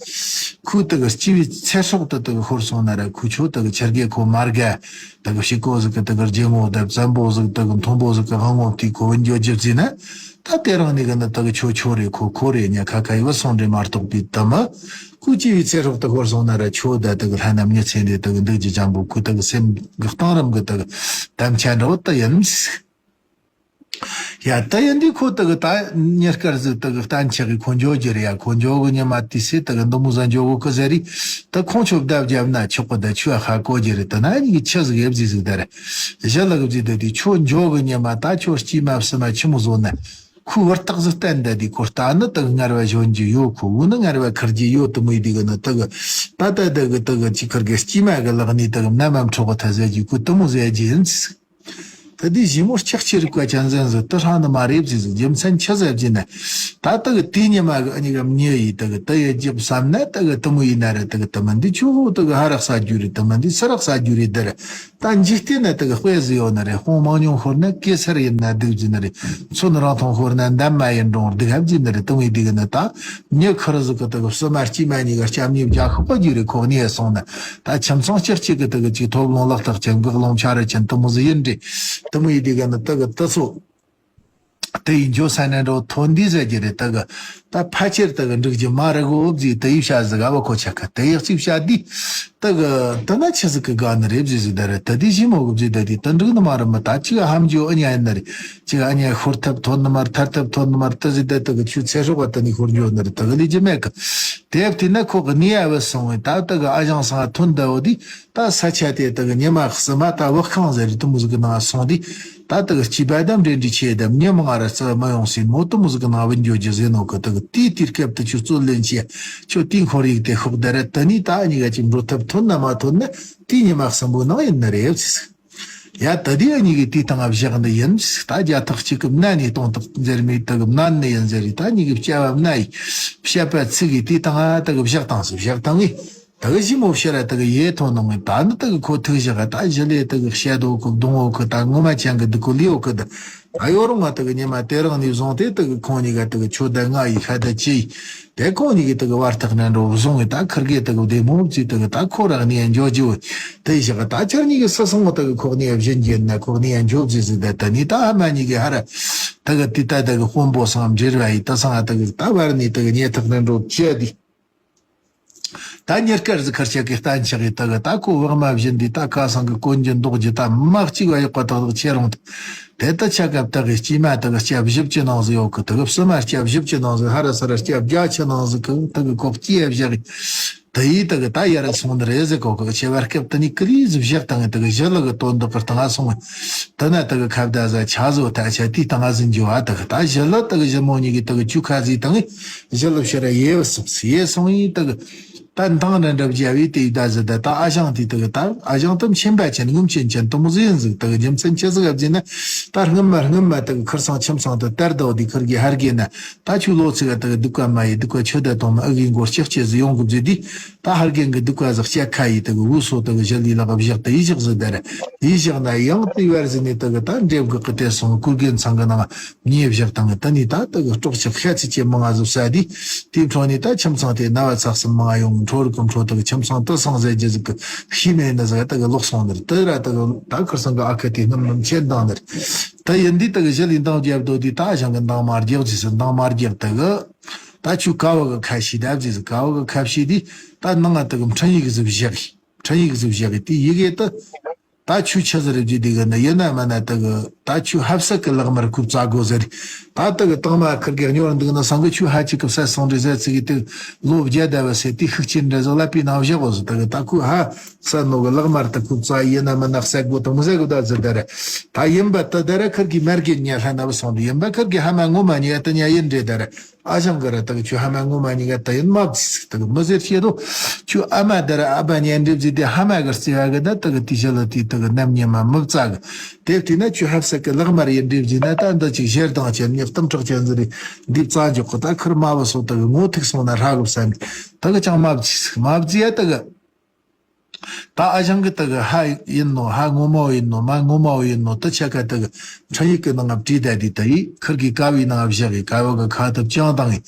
ཁོའི་དག་སྐྱེ་བའི་ཚེ་སྲོག་དེ་དག་ཤོར་སོང་ན་ར་ཁོ་ཆོ་དག་ཆི་རྒྱལ་ཁོ་མ་རྒ། དེ་གི་ཕྱི་གོ་ཟིག་གི་དེ་གི་རྒྱལ་ངོ་དེ་བཙན་པོ་ཟིག་དེ་གི་མཐོན་པོ་ཟིག་གི་དབང་ངོ་དེ་ཁོ་བུ་འགྱོ་རྒྱུ་བརྩིས་ན། ད་དེ་རང་ནས་གི་ནི་དེ་གི་ཆོ་ཆོ་རེད། ཁོ་ཁོ་རེད། ཉ་ཁ་ཁ་ཡི་བུ་སོང་རེད་མ་གཏོགས་པའི་དུ་མི་ཁོ་སྐྱེ་བའི་ཚེ་སྲོག་དེ་ཤོར་སོང་ན་ར་ཆོ་ད་དེ་གི་ལྷ་ན་མྱི་ཚེ་འདི་དེ་གི་འདུག་རྒྱུ་ཅང་པོ་ཁོ་དེ་གི་སེམས་གི་གཏིང་རིམ་གི་དེ་གི་དམ་ཆ་འདྲ་བོ་དེ་ཡིན། ཡ་ད་ཡིན་དུས་ཁོ་དེ་གི་ད་ཉེར་སྐར་ཟིག་དེ་གི་གཏན་ཆགས་གི་ཁོ་འགྱོ་རྒྱུ་རེད། ཡ་ཁོ་འགྱོ་གི་ཉི་མ་དེ་སྲིད་དེ་གི་འདི་མོ་ཟ་འགྱོ་གི་གི་ཟེར་རེད། ད་ཁོང་ཆོ་བརྡབ་བརྒྱབ་ན་ཆོག་གི། ད་ཆོས་ཧ་གོ་རྒྱུ་རེད། ད་ན་ཉིད་ཀྱི་ཆི་ཟིག་ཡེ་བཟི་ཟིག་ད་རེད། གཞི་ལ་གི་བཟི་ད་དེ་ཆོ་འགྱོ་གི་ཉི་མ་ད་ཆོ་སྐྱེས་མ་བསུ་མ་ཆི་མོ་བཟོ་ན། ཁོ་བར་ཐག་ཟིག་བསྟན་ད་དེ་ཁོ་ལྟ་ནི་དེ་གི་ངར་བ་གཞོན་རྒྱུ་ཡོད། ཁོ་འུ་ནི་ངར་བ་ཁུར་རྒྱུ་ཡོད། དུ་མོ་ཡི་དེ་གི་ནི་དེ་གི་ད་ད་དེ་གི་དེ་གི་ཅི་ཁུར་གི་སྐྱེས་མ་གི་ལག་ནས་དེ་གི་མནའ་མ་འཕྲོག་གི་ཐ་ཟེར་རྒྱུ་ཁོ་དུ་མོ་ཟེར་རྒྱུ་ཡིན། ད་དེ་ཞི་མོ་ལྕགས་ཆེ་རིག་པ་ཅན་ཟན་ཟིག་དུ་ཧྲང་ནི་མ་རེད་ཟིག་ཟིག་རྒྱུ་མཚན་ཆི་ཟེར་རྒྱུ་ན། ད་དེ་གི་དེ་ཉི་མ་གི་ཨ་ཉི་གམ་ཉེ་ཡི་དེ་གི་དེ་ཡི་རྒྱུ་བསམ་ན་དེ་གི་དུ་མོ་ཡི་ན་རེད། དེ་གི་དུ་མི་འདི་ཆུ་ཧོ་དེ་གི་ཧ་རག་ས་རྒྱུ་རེད། དུ་མི་འདི་སུ་རག་ས་རྒྱུ་རེད། དེ་རེད། ད་འཇིག་རྟེན་ན་དེ་གི་དཔེ་ཟིག་ཡོད་ནི་རེད། དཔུང་མང་ཉུང་ཤོར་ན་གེ་སར་ཡིན་ན་སྡུག་ཟིན་ནི་རེད། མཚོན་རང་ཐོང་ཤོར་ན་འདམ་མ་ཡིན་འབྲོང་སྡུག་ཧབ་ཟིན་ནི་རེད། དུང་ཡི་སྡུག་ནི་ད་མྱི་ཁུར་ཟིག་གི་དེ་གི་བསུ་མ་སྐྱེས་མ་གཉིས་ཀ་སྐྱབས་གཉིས་བརྒྱ་ཤོག་པ་རྒྱུ་རེད། ཁོ་གནས་སོང་ན་ད་ཁྱིམ་ཚང་གཅིག་གཅིག་གི་དེ་གི་ཅིག་ཐོབ་ལོང་ལག་ཐག་ཅན་འགག་ལོང་ཆ་ར་ཅན་དུ་མོ་ཟིག་ཡིན་རེད། དུ་མོ་ཡི་སྡུག་ནི་དེ་གི་དུ་སོ། དེ་ཡིན་འཇོ་ས་ནས་འགྲོ་ཐོན་འདི་ཟེར་རྒྱུ་རེད། དེ་གི་ད་ཕལ་ཆེར་དེ་གི་འགྲིག་རྒྱུ་མ་རེད་གོ་བཟི། དེ་ཡི་བྱ་ཟིག་ཨ་བ་ཁོ་ཆ་ཁ་དེ་ཡག་ཅིག་བྱ་དི་དེ་གི་དེ་ན་ཆི་ཟིག་གི་དགའ་ནི་རེད་བཟི་ཟིག་ད་རེད། དེ་དི་ཞི་མོ་གི་བཟི་ད་དི་དེ་འགྲིག་ནི་མ་རེད། མི་ད་ཅིག་ཧམ་འཇོ་ཨ་ཉ་ཡིན་ནི་རེད། ཅིག་ཨ་ཉ་ཤོར་ཐབས་ཐོན་ནི་མ་རེད། ཐར་ཐབས་ཐོན་ནི་མ་རེད། དེ་ཟི་དེ་དེ་གི་ཆུ་ཚེ་སྲོག་ག་དེ་ནི་ཤོར་འཇོ་ནི་རེད། དེ་གི་ལི་ཇི་མེད་གི་དེབ་དེ་ན་ཁོ་གི་ནི་ཨ་བ་སོང་བས་ད་དེ་གི་ཨ་ཞང་སང་ཐོན་ད་འོ་དི། ད་ས་ཆ་དེ་དག་ཉི་མ་གསུམ་མ་ད་བག་ཁང་ཟེར་དུ་མོ་ཟིག་གི་ནང་སོང་དུས། ད་དག་སྐྱིད་པ་དམ་འདྲེན་འདྲི་ཆེ་དམ་ཉི་མ་ང་ར་རྩ་མ་ཡོང་སྲིད་མོ་དུ་མོ་ཟིག་གི་ནང་བུད་འགྱོ་རྒྱུ་ཟེར་ནོ་གི། དག་དེའི་དུས་སྐབས་དུ་ཆུ་རྩོད་ལེན་ཆེ་ཆུ་དེའི་ཁོར་ཡུག་དེ་ཤོག་ད་ར་དེ་ནི་ད་གཉིས་ཀ་ཅིག་འགྲོ་ཐབས་ཐོན་ན་མ་ཐོན་ན་དེའི་ཉི་མ་གསུམ་པོ་ནང་ཡིན་ན་རེད་ཟེར། ཡ་ད་དེ་གཉིས་ཀྱི་དེའི་སྟེང་བཞག་འདི་ཡིན། ད་རྒྱ་ཐག་གཅིག་གི་མནན་ནས་གཏོང་ཐག་འཛེར་མེད་དག་མནན་ནས་ཡིན་ཟེར་རེད། ད་གཉིས་ཀྱི་བྱ་བ་མནན་ཡིས་བཤད་པ་ཚིག་གིས་དེའི་སྟེང་ཨ་དག་བཞག་བཏང་སོ། བཞག་བཏང་ངས་དག་ཞི་མོ་ཕྱིར་ར་དག་ཡེ་ཐོན་ནོ་ངས། ད་ནི་དག་ཁོ་ཐུག་བཞག་ད་ཞི་ལས་དག་བཤད་དོ་གི་གདོང་འོ་གི་ད་ངོ་མ་ཅན་གི་འདི་ཁོ་ལིའོ་གི་ད་ད་ཡོ་རུང་ང་དག་ཉི་མ་དེ་རང་ནས་བཟུང་སྟེ་དག་ཁོང་གཉིས་ཀ་དག་ཆོ་ད་ང་ཡི་ཤ་ད་ཅི་ཡི། དེ་ཁོང་གཉིས་ཀྱི་དག་བར་ཐག་ནས་འགྲོ་བཟུང་བས་ད་ཁིར་གེ་དག་བདེ་མོ་བརྩིས་དག་ད་ཁོ་རང་ནས་འཇོག་རྒྱུ་དེ་བཞག་ད་ཁྱེད་གཉིས་ཀྱི་སུ་སོང་བ་དག་ཁོག་ནས་བཞིན་གྱི་ན་ཁོག་ནས་འཇོག་བརྩིས་ཟིག་ད་ད་ནི་ད་ཨ་མ་གཉིས་ཀྱི་ཧ་ར་དག་དེ་ད་དག་དཔོན་པོ་སང་འབྲེལ་བ་ཡི་ད་སང་ཨ་དག་ད་བར་ནས་དག་ཉེ་ཐག་ནས་འགྲོ་བྱས་དེ། ད་ཉེར་སྐར་ཟིག་ཁར་ཆག་གི་གཏན་ཆག་གི་དག་ད་ཁོ་བག་མ་བཞིན་དེ་ད་ཁ་སང་གི་གོན་རྒྱུ་འདོགས་རྒྱུ་ད་མ་གཅིག་བ་ཡག་པ་དག་དག་ཆེ་རུང་དེ། དེ་ལྟ་ཆ་སྐབས་དག་གི་སྐྱེས་མ་དག་གི་སྐྱ་བཞི་བཅུ་ནང་ཟིག་ཡོད་གི། དག་གི་བསུ་མ་སྐྱ་བཞི་བཅུ་ནང་ཟིག་ཧ་ར་ས་ར་སྐྱ་བརྒྱ་ཆ་ནང་ཟིག་གི་དག་གི་ཁོག་སྐྱེས་བཞག་གི། དེ་ཡིས་དག་གི་ད་ཡ་ར་སོང་ནི་རེད་ཟིག་གོ་གི། ཆེ་བར་སྐབས་དེ་ནི་ཀི་ལི་ཟིག་བཞག་བཏང་གི་དག་གི་ཞི་ལི་གི་དོན་དག་གི་སྟེང་སོང་། དེ་ན་དག་གི་ཁ་བརྡ་ཟ་ཆ་ཟོ་ཐ་ཆ་དེའི་སྟེང་ཟིན་རྒྱུ་བ་དག་གི་ད་ཞི་ལི་དག་གི་ཞི་མོ་གཉིས་ཀྱི་དག་གི་ཆུ་ཁ་ཟིག་བཏང་གི་ཞི་ལི་ཕྱིར་ར་ཡེ་བ་སོང་ཡེ་སོང་ཡིན་དག་གི། ད་མདང་ནས་འདྲ་བརྒྱབ་པས་དེ་ཡི་ད་ཟི་ད་ད་ཨ་ཞང་དེ་དག་ད་ཨ་ཞང་དུ་མཁྱེན་པ་ཅན་ངོམ་ཅན་ཅན་དུ་མོ་ཟི་ཡིན་ཟིག་དག་རྒྱུ་མཚན་ཆི་ཟིག་ཨ་བརྫིས་ན། ད་སྔོན་མ་སྔོན་མ་དག་ཁིར་སང་ཁྱིམ་སང་དུ་དར་དོ་དེ་ཁིར་གི་ཧར་གེ་ན་ད་ཆུ་ལོ་ཚིག་ག་དག་སྡུག་ག་མ་ཡི་སྡུག་ག་ཆོ་ད་དང་མ་ཨ་གི་མགོར་ལྕགས་ཆེ་ཟི་ཡོང་གི་བརྫིས་དེ། ད་ཧར་གེ་གི་སྡུག་ག་ཟག་ལྕགས་ཁ་ཡི་དག་བུ་སོ་དག་ཞི་ལི་ལག་བཞག་དེ་ཡི་བཞག་ཟི་ད་ར་ཡི་བཞག་ན་ཡང་དེ་བར་ཟི་ནས་དག་ད་འདྲེབ་གི་ཀི་དེ་སོང་ཀུར་གེ་ཚང་གི་ནང་། ཉེ་བཞག་དང་ད་ནི་ད་དག་སྲོག་ཆགས་ཤ་ཚིག་ཅན་མང་ང་ཟོ་ས་དི། དེའི་འཕྲོ་ནི་ད་ཁྱིམ་ཚང་དེ་ན་བ་ཚགས་སམ་མང་ང་ཡོང་འཕྲོ་རུ་ཀུན་འཕྲོ་དག་ཁྱིམ་ཚང་དུ་སང་ཟེ་རྒྱ་ཟིག་གི་ཤི་མེད་ན་ཟ་དག་ལོག་སོང་ནི་རེད། དེ་ར་དག་ད་ཁར་སང་གི་ཨ་ཁ་དེ་སྣམ་སྣམ་ཆེན་དང་ནི་རེད། ད་ཡིན་དི་དག་ཞི་ལི་འདང་རྒྱབ་དོ་དི་ད་ཞང་གི་འདང་མ་རྒྱག་ཟིག་སི་འདང་མ་རྒྱག་དག་ད་ཆུ་ཀ་བ་གི་ཁ་ཤི་ད་ཟིག་སི་ཀ་བ་གི་ཁ་ཤི་དི་ད་ནང་ང་དག་འཕྲིན་ཡིག་ཟིག་བཞག་གི། འཕྲིན་ཡིག་ཟིག་བཞག་གི་དི་ཡི་གེ་ད། ད་ཆུ་ཆི་ཟིག་རེད་ཅི་དེ་གི་ནི་ཡིན་ན་མིན་ན་དེ་གི་ད་ཆུ་ཧབ་སག་གི་ལག་དམར་ཁུ་བཙའ་དགོས་ཟེར། ད་དེ་གི་དང་མ་ཁིར་གི་སྨྱོར་འདུག་ན་སང་གི་ཆུ་ཧ་ཅི་གི་བསད་སོང་རེད་ཟེར་ཚིག་གི་དེ་ལོ་བརྒྱ་ཟླ་བ་ཟེར་དེ་ཤུགས་ཆེན་འདྲ་ཟིག་ལབ་པའི་ནང་བཞག་གོ་ཟེར། དེ་གི་ད་ཁུ་ཧ་བསད་ནོ་གི་ལག་དམར་དེ་ཁུ་བཙའ་ཡིན་ན་མིན་ན་བསད་དགོས་དང་མི་བསད་དགོས་ད་ཟེར། ད་རེད་ད་ཡིན་པ་ད་ད་ར་ཁིར་གི་མར་གི་ཉལ་ལྷ་ན་བ་སོང་དུ་ཡིན་པ་ཁིར་གི་ཧ་མ་ངོ་མ་ཉལ་ད་ཉལ་ཡིན་རེད་ད་ར། ཨ་ཞང་གི་ར་དག་ཆུ་ཧ་མ་ངོ་མ་ཉི་ག་ད་ཡིན་མ་བརྩིས་ཟིག་དག་མི་ཟེར་ཤེས་དོ། ཆུ་ཨ་མ་ད་ར་ཨ་བ་ཉན་འདྲེ་བརྩིས་དེ་ཧ་མ་གི་རྩི་བ་གི་ད་དག་དེ་ཞི་ལི་དེ་དག་ནམ་ཉི་མ་མི་བཙའ་གི། དེ་བལྟས་ན་ཆུ་ཧབ་སག་གི་ལག་དམར་ཡིན་འདྲེ་བརྩིས་ན་ད་འདི་ཅིག་ཞེ་སྡང་ཅན་ཉག་གཏམ་དྲག་ཅན་ཟི་རེད། འདི་བཙའ་འཇོག་གི་ད་ཁིར་མ་བུ་སོ་དག་ངོ་ཐུག་སོང་ན་ཧྲ་གི་བསམ་གི་དག་ཅང་མ་བརྩིས་ཟིག་མ་བརྩིས་ཡ་དག་ད་ཨ་ཞང་གི་དག་ཧ་ཡིན་ནོ་ཧ་ངོ་མ་བོ་ཡིན་ནོ་མ་ངོ་མ་བོ་ཡིན་ནོ་དུ་ཆ་ཀ་དག་འཕྲིན་ཡིག་གི་ནང་ང་བྲིས་ད་དི་ད་ཡི་ཁིར་གི་ཀ་བའི་ནང་ང་བཞག་གི་ཀ་བ་གི་ཁ་ཐབ་ཅང་དང་ཡི་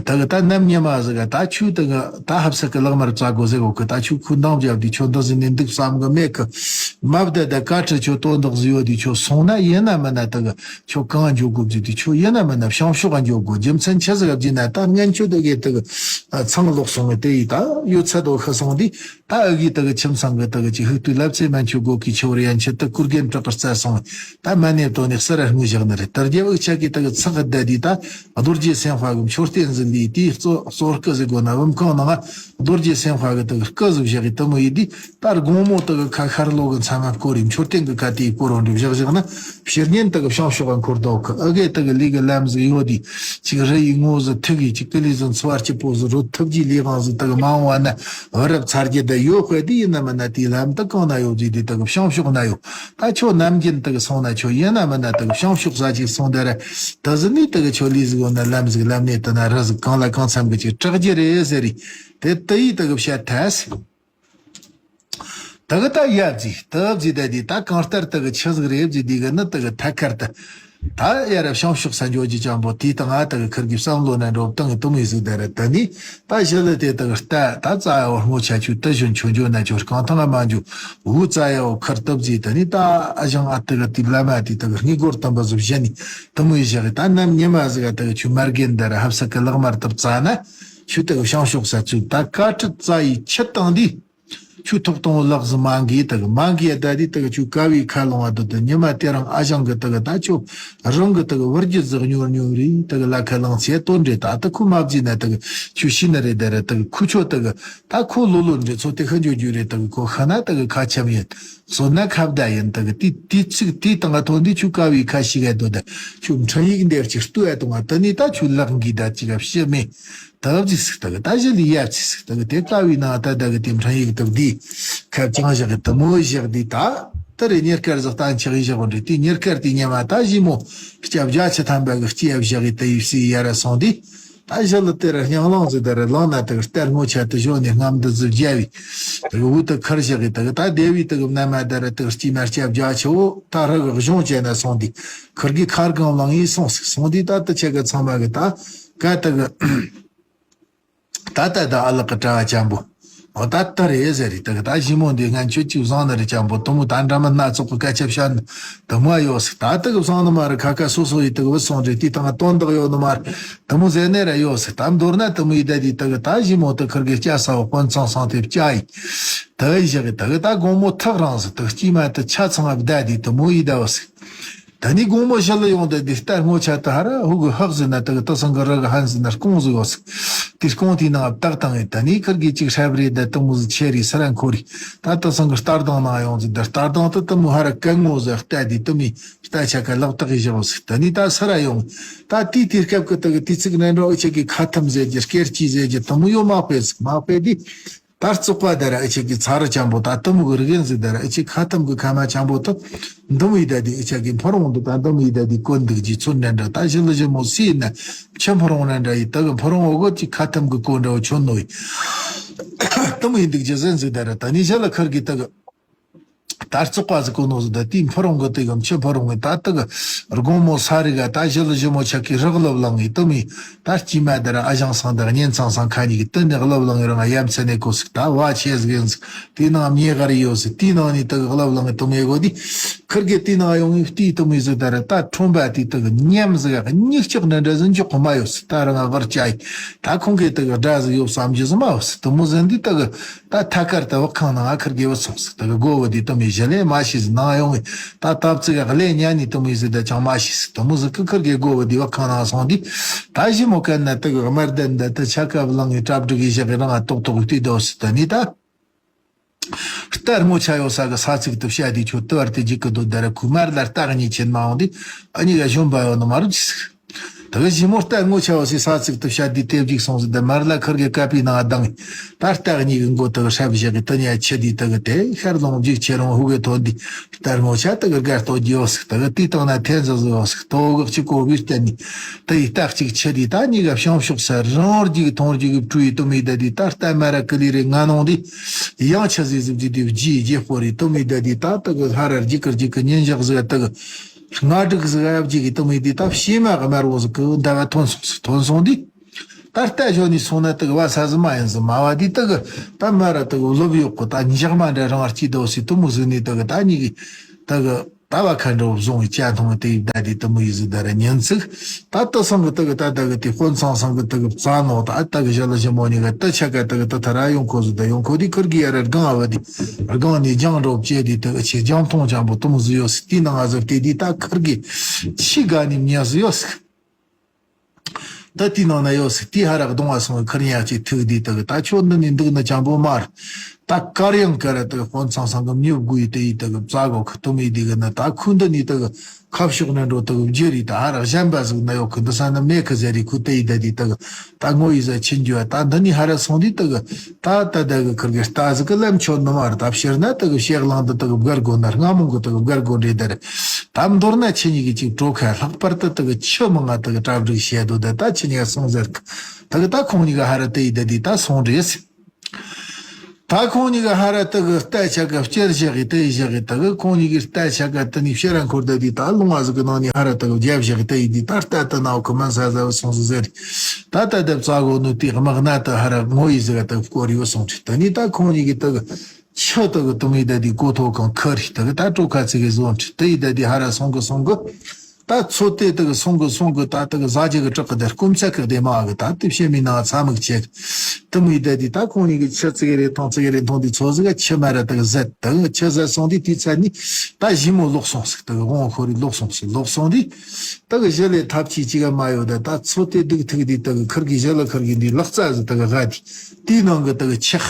དག་ད་ནམ་ཉི་མ་ཟིག་ག་ད་ཆུ་དག་ད་ཧབ་སག་གི་ལག་དམར་བཙའ་དགོས་ཟེར་གོ་གི་ད་ཆུ་ཁུ་འདང་བརྒྱབ་དི་ཆོ་འདི་ཟིན་ནས་འདུག་བསམ་གི་མེད་གི་མ་བདེ་ད་ཀ་ཁྲི་ཆོ་དོ་འདག་ཟི་ཡོད་དི་ཆོ་སོང་ན་ཡིན་ན་མིན་ན་དག་ཆོ་གང་འཇོག་དགོས་ཟི་དི་ཆོ་ཡིན་ན་མིན་ན་བྱང་ཕྱོགས་ག་འཇོག་དགོས་རྒྱུ་མཚན་ཆི་ཟིག་ག་བརྫིས་ན་ད་ངན་ཆོ་དག་གི་དག་ཚང་ལོག་སོང་གི་དེ་ཡི་ད་ཡོད་ཚད་དོ་ཤི་སོང་དི། ད་ཨ་གི་དག་ཁྱིམ་ཚང་གི་དག་ཅིག་ཧུག་ཏུ་ལབ་ཚེ་མན་ཆུ་སྒོ་གི་ཆུ་བར་ཡན་ཆད་དུ་ཀུར་རྒན་བྲག་གི་རྩ་སོང་། ད་མ་ནེ་དོ་ནི་གསར་ར་སྔུ་བཞག་ནི་རེད། དར་རྒྱབ་ཨུག་ཆ་གི་དག་ཚག་གི་བསྡད་དི་ད་རྡོ་རྗེ་སེམས་དཔའ་གི་མཆོད་རྟེན་ཟིན་དི་དེའི་གཙོ་གཙོ་སྐུ་ཟིག་གོ་ན་བུམ་ཁང་ནང་རྡོ་རྗེ་སེམས་དཔའ་གི་དག་སྐུ་ཟིག་བཞག་གི་དུ་མོ་ཡི་དི་ད་དགོང་མོ་དག་ཁ་ཤར་ལོ་གི་མཚན་མ་སྐོར་རི་མཆོད་རྟེན་གི་ཁ་དེའི་སྐོར་རོ་འདྲི་བཞག་བཞག་ན། ཕྱིར་ཉིན་དག་བྱང་ཕྱོགས་ཀ་འཁོར་དོ་གི་ཨ་གེ་དག་ལི་གི་ལམ་ཟིག་ཡོད་དི། ཅིག་རི་ཡི་ངོ་ཟིག་ཐུག་གི་ཅིག་ཀི་ལི་ཟིག་འཚོ་བར་སྐྱིད་པོ་ཟིག་རོ་ཐུབ་ཀྱི་ལི་གང་ཟིག་དག་མ་འོང་བ་ན་བུ་རབས་ཚར་གྱི་ད་ཡོད་དཔེ་དི་ཡིན་ན་མིན་ན་དེའི་ལམ་དག་གང་ན་ཡོད་ཟིག་དི་དག་བྱང་ཕྱོགས་ན་ཡོད། ད་ཆོ་ནམ་རྒྱུན་དག་སོང་ན་ཆོ་ཡིན་ན་མིན་ན་དག་བྱང་ཕྱོགས་ས་ཅིག་སོང་ད་ར་ད་ཟི་ནི་དག་ཆོ་ལི་ཟིག་འོ་ན་ལམ་ཟིག་ལམ་ནས་དུ་ན་རི་ཟིག་གང་ལ་གང་འཚམ་གི་ཅིག་དྲག་རྒྱུ་རེད་ཟེར་རི། དེ་དུ་ཡི་དག་བཤད་ཐལ། དག་ད་ཡ་བརྫིས་དུ་བརྫིས་ད་དི་ད་གང་ལྟར་དག་ཆི་ཟིག་རེད་བརྫིས་དི་གི་ནི་དག་ཐད་ཀར་དུ་ད་ཡ་ར་བྱང་ཕྱོགས་ས་འཇོག་རྒྱུ་ཅང་པོ་དེའི་སྟེང་ང་དག་ཁིར་གི་བསམ་བློ་ན་འགྲོ་བཏང་གི་དུ་མི་ཟིག་ད་ར་ད་ནི་ད་ཞི་ལི་དེ་དག་ལྟ་ད་རྩ་ཡ་བོ་སྔོ་ཆ་ཆུ་དུ་བཞོན་ཆོ་འཇོ་ན་ཆོ་རྐང་ཐང་ང་མ་འཇུ་བུ་རྩ་ཡ་བོ་ཁིར་དུ་བརྫིས་ད་ནི་ད་ཨ་ཞང་ཨ་དག་དི་བླ་མ་དེ་དག་སྔི་སྒོར་དམ་པ་ཟིག་བཞེས་ནི་དུ་མི་བཞག་གི་ད་ནམ་ཉི་མ་ཟིག་ག་དག་ཆུ་མར་གེན་ད་ར་ཧབ་སག་གི་ལག་དམར་དུ་བཙའ་ན། ཆུ་དག་བྱང་ཕྱོགས་ས་ཚུལ་ད་ཀ་ཁྲི་རྩ་ཡི་ཆུ་བཏང་དི། ཆུ་ཐོག་གཏོང་ལག་ཟི་མང་གི་དག་མང་གི་ད་དི་དག་ཆུ་ཀ་བའི་ཁ་ལོང་བ་དུ་དུ་ཉི་མ་དེ་རང་ཨ་ཞང་གི་དག་ད་ཆུ་རང་གི་དག་བུར་གྱི་ཟི་ཉོར་ཉོར་རི་དག་ལ་ཁ་ལང་ཚེ་དོན་རེ་ད་ད་ཁུ་མ་བརྫིས་ན་དག་ཆུ་ཤི་ན་རེ་ད་ར་དག་ཁུ་ཆོ་དག་ད་ཁོ་ལོ་ལོ་འདྲེ་ཚོ་དེ་ཁ་འཇོ་རྒྱུ་རེ་དག་ཁོ་ཤ་ན་དག་ཁ་ཆམ་ཡིན། སོ་ན་ཁ་བརྡ་ཡིན་དག་དེ་དེ་ཚིག་དེ་དང་ཐོན་དེ་ཆུ་ཀ་བའི་ཁ་ཤི་ག་དོ་ད་ཆུ་འཕྲིན་ཡིག་འདེར་ཅིག་ལྟོས་ཨ་དུང་ང་ད་ནི་ད་ཆུ་ལག་འགི་ད་ཅིག་ག་ཕྱི་མེ། ད་བརྫིས་ཟིག་དག་ད་ཞི་ལི་ཡ་བརྫིས་ཟིག་དག་དེ་ཀ་བའི་ནང་ད་དག་དེ་འཕྲིན་ཡིག་དག་དེ་ཁ་བྱང་བཞག་གི་དུ་མོ་བཞག་དེ་ད་ ད་རེ་གཉེར་སྐར་ཟིག་གཏན་ཆགས་ཡི་བཞག་འདྲི། དེ་གཉེར་སྐར་དེ་ཉི་མ་ད་ཞི་མོ་སྐྱ་བརྒྱ་ཆ་ཐམ་པ་གི་སྐྱེ་བཞག་གི་དེ་ཡི་སི་ཡ་ར་སོང་དུས། ད་ཞི་ལི་དེ་ར་སྙིང་ལང་ཟིག་དེ་ར་ལང་ན་དེ་གི་རྟ་སྔོ་ཆ་དེ་བཞོན་ནས་རྔམ་འདི་ཟིག་བརྒྱབ་བས། དེ་གི་འུ་དེ་ཁར་བཞག་གི་དེ་གི་ད་སྡེ་བའི་དེ་གི་མནའ་མ་དེ་ར་དེ་གི་སྐྱེས་མ་སྐྱ་བརྒྱ་ཆ་འོ་ད་ར་གི་གཞུང་བྱས་ན་སོང་དུས། ཁུར་གི་ཁར་གང་ལང་ཡི་སོང་ཟིག་སོང་དུས། ད་དེ་ཆ་གི་ཚང་མ་གི་ད་ག་དེ་གི་ད་ལྟ་ད་ཨ་ལགས་ཀྱི་གྲྭ་བ་ཅན་པོ། འོ་ད་ལྟ་རེད་ཟེར་རེད། ད་གི་ད་ཞི་མོ་འདི་ང་ཁྱོད་ཅིག་བཟང་ནི་རེད། ཅན་པོ་དུ་མོ་ད་འདྲ་མི་སྣ་ཚོགས་ཀྱི་སྐད་ཆ་བཤད་ནི་དུ་མོ་ཡོད་ཟིག་ད་ལྟ་གི་བཟང་ནི་མ་རེད། ཁ་ཁ་སོ་སོ་ཡི་དུ་གི་བུ་སོང་རེད། དེ་དང་དོན་དག་ཡོད་ནི་མ་རེད། དུ་མོ་ཟེར་ནི་ར་ཡོད་ཟིག་ད་མདོར་ན་དུ་མོ་ཡི་ད་དེ་དུ་གི་ད་ཞི་མོ་དུ་ཁུར་གི་སྐྱ་ས་བ་དཔོན་ཚང་སང་དེ་བཅའ་ཡི། དུ་ཡི་བཞག་གི་དུ་གི་ད་དགོང་མོ་ཐག་རིང་ཟིག་དུ་སྐྱེས་མ་དུ་ཆ་ཚང་བ་བདའ་དེ་དུ་མོ་ཡི་ད་བ་ཟིག་ད་ནི་དགོང་མོ་ཞི་ལི་ཡོང་དུས་དེ་རྟ་སྔོ་ཆ་དེ་ཧ་ར་ཧུ་གི་ཧག་ཟིན་ན་དེ་གི་ཏི་སང་གི་རི་གི་ཧན་ཟིན་ན་རྐོང་ཟིག་ཡོད་ཟིག་དེ་རྐོང་དེའི་ནང་བཏགས་བཏང་ངས། ད་ནི་ཁུར་གི་ཅིག་ཧྲབ་རེད། ད་དུ་མོ་ཟིག་ཆེ་རེད་སི་ར་འཁོར་རེད། ད་ཏི་སང་གི་རྟ་གདོང་ནང་ཡོང་ཟིག་ད་རྟ་གདོང་དུ་དུ་མོ་ཧ་ར་གན་ངོ་ཟིག་རྟ་དེ་དུ་མོའི་རྟ་ཆ་ཁ་ལག་བཏགས་ཡི་བཞག་ཟིག་ད་ནི་ད་སི་ར་ཡོང་། ད་དེའི་དུས་སྐབས་ཀྱི་དེ་གི་དུས་ཚིགས་ནས་འགྲོ་ཨུ་ཆ་གི་ཁ་ཐུམ་ཟེར་རྒྱུ་སྐེར་སྐྱི་ཟེར་རྒྱུ་དུ་མོ་ཡོད་མ་དཔེ་ཟིག་མ་དཔེ་དེ། ད་བཙོག་པ་དེ་ར་ཨི་ཆ་གི་ཚ་རུ་ཅན་པོ་ད་དུ་མོ་གི་རིགས་ཡིན་ཟིག་དེ་ར་ཨི་ཆ་ཁ་ཐུམ་གི་ཁ་མ་ཅན་པོ་དུ་འདི་མོ་ཡི་ད་དེ་ཨི་ཆ་གི་ཕུ་རུང་དུ་ད་འདི་མོ་ཡི་ད་དེ་གོན་འདུག་ཅི་ཚུར་འདྲ་འདྲ། ད་ཞི་ལི་ཞི་མོ་སི་ཡིན་ན་ཆུ་ཕུ་རུང་འདྲ་འདྲ་ཡི་ད་གི་ཕུ་རུང་འོ་གོ་ཅི་ཁ་ཐུམ་གི་གོན་འདྲ་བོ་ཆོད་ནོ་ཡི་དུ་མོ་ཡི་འདུག་ཅི་ཟིན་ཟིག་དེ་ར། ད་ནི་ཞི་ལི་ཁུར་གི་ད་གི་ད་བཙོག་པ་ཟིག་གོ་ནོ་ཟིག་ད་དེའི་ཕུ་རུང་གི་དེ་གམ་ཆུ་ཕུ་རུང་གི་ད་དེ་གི་དགོང་མོ་ས་རི་ག་ད་ཞི་ལི་ཞི་མོ་ཆ་གི་རག་ལོབ་ལང་ངི་དུ་མི་ད་སྐྱིད་མ་དེ་ར་ཨ་ཞང་སང་དེ་གཉེན་ཚང་སང་ཁ་ཉིག་གི་དེ་ནི་ལོབ་ལང་ངི་རང་ཡ་མཚན་ནས་གོ་ཟིག་ད་བ་ཆེ་ཟིག་ཡིན་ཟིག་དེའི་ནང་མྱེ་གར་ཡོད་ཟིག་དེའི་ནང་ནི་དེ་གི་ལོབ་ལང་ངི་དུ་མི་གོ་དེ་ཁུར་གི་དེའི་ནང་ཡོང་ངི་དེའི་དུ་མི་ཟིག་དེ་ར་ད་ཁྲོམ་པ་དེ་དེ་གི་ཉམས་ཟིག་ག་ཉིག་ཅག་ནི་འདྲ་ཟིག་འཇོག་གི་མ་ཡོད་ཟིག་ད་རང་ང་བར་བཅའ་ཡི་ད་ཁོང་གི་དེ་གི་དགྲ་ཟིག་ཡོད་བསམ་རྒྱུ་ཟིག་མ་ཡོད་ཟིག་དུ་མོ་ཟིན་དེ་དེ་གི་ད་ཐད་ཀར་དུ་བག་ཁང་ནང་ཨ་ཁུར་དགེ་བ་སོང་ཟིག་དེ་གི་དགོ་བ་དེ་དུ་མི་གཞི་ལས་མ་ཤེས་ཟིག་ནང་ཡོང་ངི་ད་ཐབ་ཙི་ག་ལས་ཉན་ནི་དུ་མི་ཟིག་ད་ཅང་མ་ཤེས་ཟིག་དུ་མོ་ཟིག་གི་ཁུར་གི་དགོ་བ་དེ་བག་ཁང་ནང་སོང་དུས་ད་ཞི་མོ་གན་ན་དེ་གི་དམར་ལྡན་ད་དེ་ཆ་ཀ་བ་ལང་ངི་གྲ་སྒྲིག་གི་བཞག་གི་རང་ང་ཏོག་ཏོག་གི་བལྟས་འདུག་ཟིག་ད་ནི་ད། རྟ་སྔོ་ཆ་ཡོད་ས་གི་ས་ཚིགས་དུ་བཤད་དེ་ཁྱོད་དུ་བར་དུ་འཇིག་གི་འདུག་དེ་ར་ཁུ་མར་ལ་རྟ་གཉིས་ཆེན་མ་འོང་དུས་ཨ་ཉི་ག་གཞོན་པ་ཡོད་ནི་མ་རུ་ཅི་ཟིག་དེ་གི་ཞི་མོ་རྟ་སྔོ་ཆ་བ་སི་ས་ཚིགས་དུ་བཤད་དེ་དེ་བརྒྱུགས་སོང་ཟིག་དེ་མར་ལ་ཁུར་གི་ཀ་པའི་ནང་ལྡང་། ད་རྟ་གཉིས་གི་མགོ་དེ་གི་ཧྲབ་བཞག་གི་དེ་ཉ་ཆི་དེ་དེ་གི་དེ་ཤར་ལོང་བརྒྱུགས་ཆེ་རུང་ཧུ་གི་ཐོན་དེ་རྟ་སྔོ་ཆ་དེ་གི་དགའ་སྟོ་རྒྱུ་ཡོད་ཟིག་དེ་གི་དེའི་སྟེང་ན་ཐེན་ཟི་ཟི་ཡོད་ཟིག་དོ་གི་གཅིག་གོ་བིར་བསྟན་ནི་དེ་ཡི་རྟ་གཅིག་ཆི་དེ་ད་གཉིས་ག་བྱང་ཕྱོགས་ས་རང་རྒྱུག་ཐོང་རྒྱུག་གི་བྲུ་ཡི་དུ་མི་དེ་དེ་ད་རྟ་མ་ར་ཀི་ལི་རེ་ང་ནོང་དེ། ཡང་ཆ་ཟིག་ཟིག་ཅིག་དེ་བརྗིད་རྗེ་སྤོ་རེ་དུ་མི་ད་དེ་ད་དེ་གི་ཧ་ར་རྒྱུག་གི་རྒྱུག་གི་ཉིན་ཞག་ཟིག་དེ་གི་ང་དྲུག་ཟིག་ཡབ་རྒྱུག་གི་དུ་མི་དེ་ད་ཕྱི་མ་གི་དམར་བོ་ཟིག་གི་ཟླ་བ་ཐོན་སོང་ཟིག་ཐོན་སོང་དུས། ད་རྟ་ཞོན་ནས་སོང་ན་དེ་གི་བ་ས་ཟི་མ་ཡིན་ཟི་མ་བ་དེ་དེ་གི་ད་མ་ར་དེ་གི་ལོབ་གཡོག་གི་ད་འཇག་མ་འདྲ་རང་སྐྱིད་དོ་སི་དུ་མོ་ཟིག་ནི་དེ་གི་ད་གཉིས་གི་དེ་གི་ད་བ་ཁ་འགྲོ་བཟུང་བའི་ཅ་མཐོང་དེ་ཡི་ད་དེ་དུ་མོ་ཡི་ཟི་ད་ར་ཉན་ཚིག་ད་དུ་སང་གི་དེ་གི་ད་དེ་གི་དེ་དཔོན་ཚང་སང་གི་དེ་གི་རྩ་ནོ་ད་དེ་གི་ཞི་ལི་ཞི་མོ་གཉིས་གི་དེ་ཆ་ག་དེ་གི་དེ་ཐ་ར་ཡོང་ཁོ་ཟི་ད་ཡོང་ཁོ་དེ་ཁུར་གི་ཡ་ར་སྒང་ཨ་བ་དེ་སྒང་ནས་རྒྱང་འགྲོ་བཅས་དེ་དེ་གི་ཆེ་རྒྱང་མཐོང་ཅན་པོ་དུ་མོ་ཟི་ཡོད་སི་དེ་ནང་ཨ་ཟི་དེ་དེ་ད་ཁུར་གི་ཆི་ག་ནས་ཉ་ཟི་ཡོད་སི། ད་དེའི་ནང་ན་ཡོད་སི་དེ་ཧ་ར་གདོང་བ་སོང་བའི་ཁུར་ཉག་ཅིག་ཐུག་དེ་དེ་གི་ད་ཁྱོད་འདི་ནས་འདུག་ན་ཅང་པོ་མ་རེད། ད་དཀར་ཡང་དཀར་ར་དེ་གི་དཔོན་ཚང་སང་གི་མྱུ་གུ་ཡི་དེ་ཡི་དེ་གི་རྩ་གོ་ཁི་དུ་མི་དེ་གི་ན་ད་ཁུ་འདི་ནས་དེ་གི་ཁ་ཕྱོགས་ནས་འགྲོ་དེ་གི་བརྗེ་རེད། ད་ཧ་ར་གཞན་པ་ཟིག་ན་ཡོད་ཁི་འདི་ས་ན་མེད་ཁི་ཟེར་རེད། ཁུ་དེ་ཡི་དེ་དེ་དེ་གི་ད་ངོ་ཡི་ཟ་ཕྱིན་རྒྱུ་བ་ད་འདི་ནས་ཧ་ར་སོང་དེ་དེ་གི་ད་ད་དེ་གི་ཁུར་གི་རྟ་ཟིག་གི་ལམ་ཆོད་ནི་མ་རེད། ད་ཕྱིར་ན་དེ་གི་ཕྱེད་གླང་དེ་དེ་གི་བརྒལ་དགོ་ན་རྔ་མོང་གི་དེ་གི་བརྒལ་དགོ་འདྲེ་དེ་རེད། ད་མདོར་ན་ཁྱེད་གཉིས་ཀྱི་གཅིག་གྲོ་ཁ་ལྷག་པར་དུ་དེ་གི་ཆུ་མི་ང་དེ་གི་གྲ་སྒྲིག་བྱས་འདུག་ད་ད་ཁྱེད་གཉིས་ཀ་སོང་ཟེར་གི་དེ་གི་ད་ཁོང་གཉིས་ཀ་ཧ་ར་དེ་ཡི་དེ་དེ་ད་སོང་རེད། ད་ཁོང་གཉིས་ཀ་ཧ་ར་དེ་གི་རྟ་ཆ་ག་བསྐྱར་བཞག་གི་དེ་ཡི་བཞག་གི་དེ་གི་ཁོང་གཉིས་ཀྱི་རྟ་ཆ་ག་དེ་ནི་ཕྱིར་ར་འཁོར་དེ་དེ་ད་ལུང་བ་ཟིག་གི་ནང་ནས་ཧ་ར་དེ་གི་བརྒྱབ་བཞག་གི་དེ་ཡི་དེ་ད་རྟ་དེ་ནའོ་གི་མ་ཟ་ཟ་བ་སོང་ཟིག་ཟེར། ད་ད་དེ་བཙག་གོ་ནུ་དེ་དམག་སྣ་དེ་ཧ་ར་ངོ་ཡི་ཟིག་ག་དེ་གི་བསྐོར་ཡོད་སོང་ཁྲི་དེ་ནི་ད་ཁོང་གཉིས་ཀྱི་དེ་གི་ཆུ་དེ་གི་དུ་མི་དེ་དེ་གོ་ཐོ་གང་ཁུར་དེ་གི་ད་གྲོ་ཁ་ཚིག་གི་བཟོ་ཁྲི་དེ་ཡི་དེ་དེ་ཧ་ར་སོང་གི་སོང་གི། ད་ཚོ་དེ་དེ་གི་སོང་གི་སོང་གི་ད་དེ་གི་ཟ་རྒྱུ་གི་བྲག་གི་དེ་སྐུམ་ཚ་གི་དེ་མ་གི་ད་དེ་བཤད་མི་ནང་ཚ་མིག་ཆེ་གི་དུ་མི་དེ་དེ་ད་ཁོང་གཉིས་གི་ཆུ་ཚིག་རེ་ཐང་ཚིག་རེ་འཐུང་དེ་ཚོ་ཟིག་ག་ཆུ་མ་ར་དེ་གི་ཟད་དེ་གི་ཆུ་ཟད་སོང་དེ་དེ་ཚ་ནི་ད་ཞི་མོ་ལོག་སོང་ཟིག་དེ་གི་དབང་ཤོར་རེ་ལོག་སོང་ཟིག་ལོག་སོང་དེ་དེ་གི་ཞི་ལི་ཐབས་ཆེ་ཅིག་ག་མ་ཡོད་ད་ད་ཚོ་དེ་སྡུག་ཐུག་དེ་དེ་གི་ཁུར་གི་ཞི་ལི་ཁུར་གི་འདི་ལག་རྩ་ཟིག་དེ་གི་ག་དེ་དེའི་ནང་གི་དེ་གི་ཆག་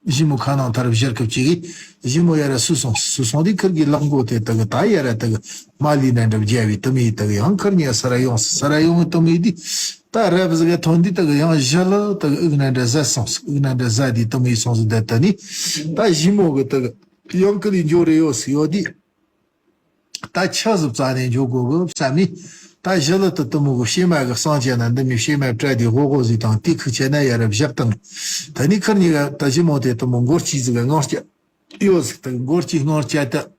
ཞི་མོ་ཁ་ནང་ཐར་བཞར་སྐབས་ཅིག་གིས་ཞི་མོ་ཡ་ར་སུ་སོང་སུ་སོང་དེ་ཁུར་གི་ལག་མགོ་དེ་དེ་གི་ད་ཡ་ར་དེ་གི་མ་ལི་ནན་འདྲ་བརྒྱབ་བའི་དུ་མི་དེ་གི་ཡང་ཁུར་ཉལ་ས་ར་ཡོང་ས་ར་ཡོང་དུ་མི་དེ་ད་རབ་ཟིག་ག་ཐོན་དེ་དེ་གི་ཡང་ཞི་ལི་དེ་གི་ཨུག་ནན་འདྲ་ཟ་སོང་ཨུག་ནན་འདྲ་ཟ་དེ་དུ་མི་སོང་ཟིག་དེ་དེ་ནི་ད་ཞི་མོ་གི་དེ་གི་ཡང་ཀི་ལི་འཇོ་རེ་ཡོད་སི་ཡོད་དེ། ད་ཆུ་ཟིག་བཙལ་ནས་འགྱོ་དགོ་གི་བསམ་ནས། ད་ཞི་ལུ་དུ་དུ་མོ་གི་བྱེ་མ་གི་གསང་ཆེན་ན་འདི་མོའི་བྱེ་མ་བྲལ་དེ་ཧོ་ཧོ་ཟིག་དང་དེ་ཁུག་ཆེ་ན་ཡ་རབས་བཞག་དང་། ད་ནི་ཁིར་གཉིས་ཀ་ད་ཞི་མོ་དེ་དུ་མོ་མགོ་སྐྱིད་ཟིག་གི་ངང་སྐྱ་ཡོད་ཟིག་དུ་མགོ་སྐྱིད་ངང་སྐྱ་དུ།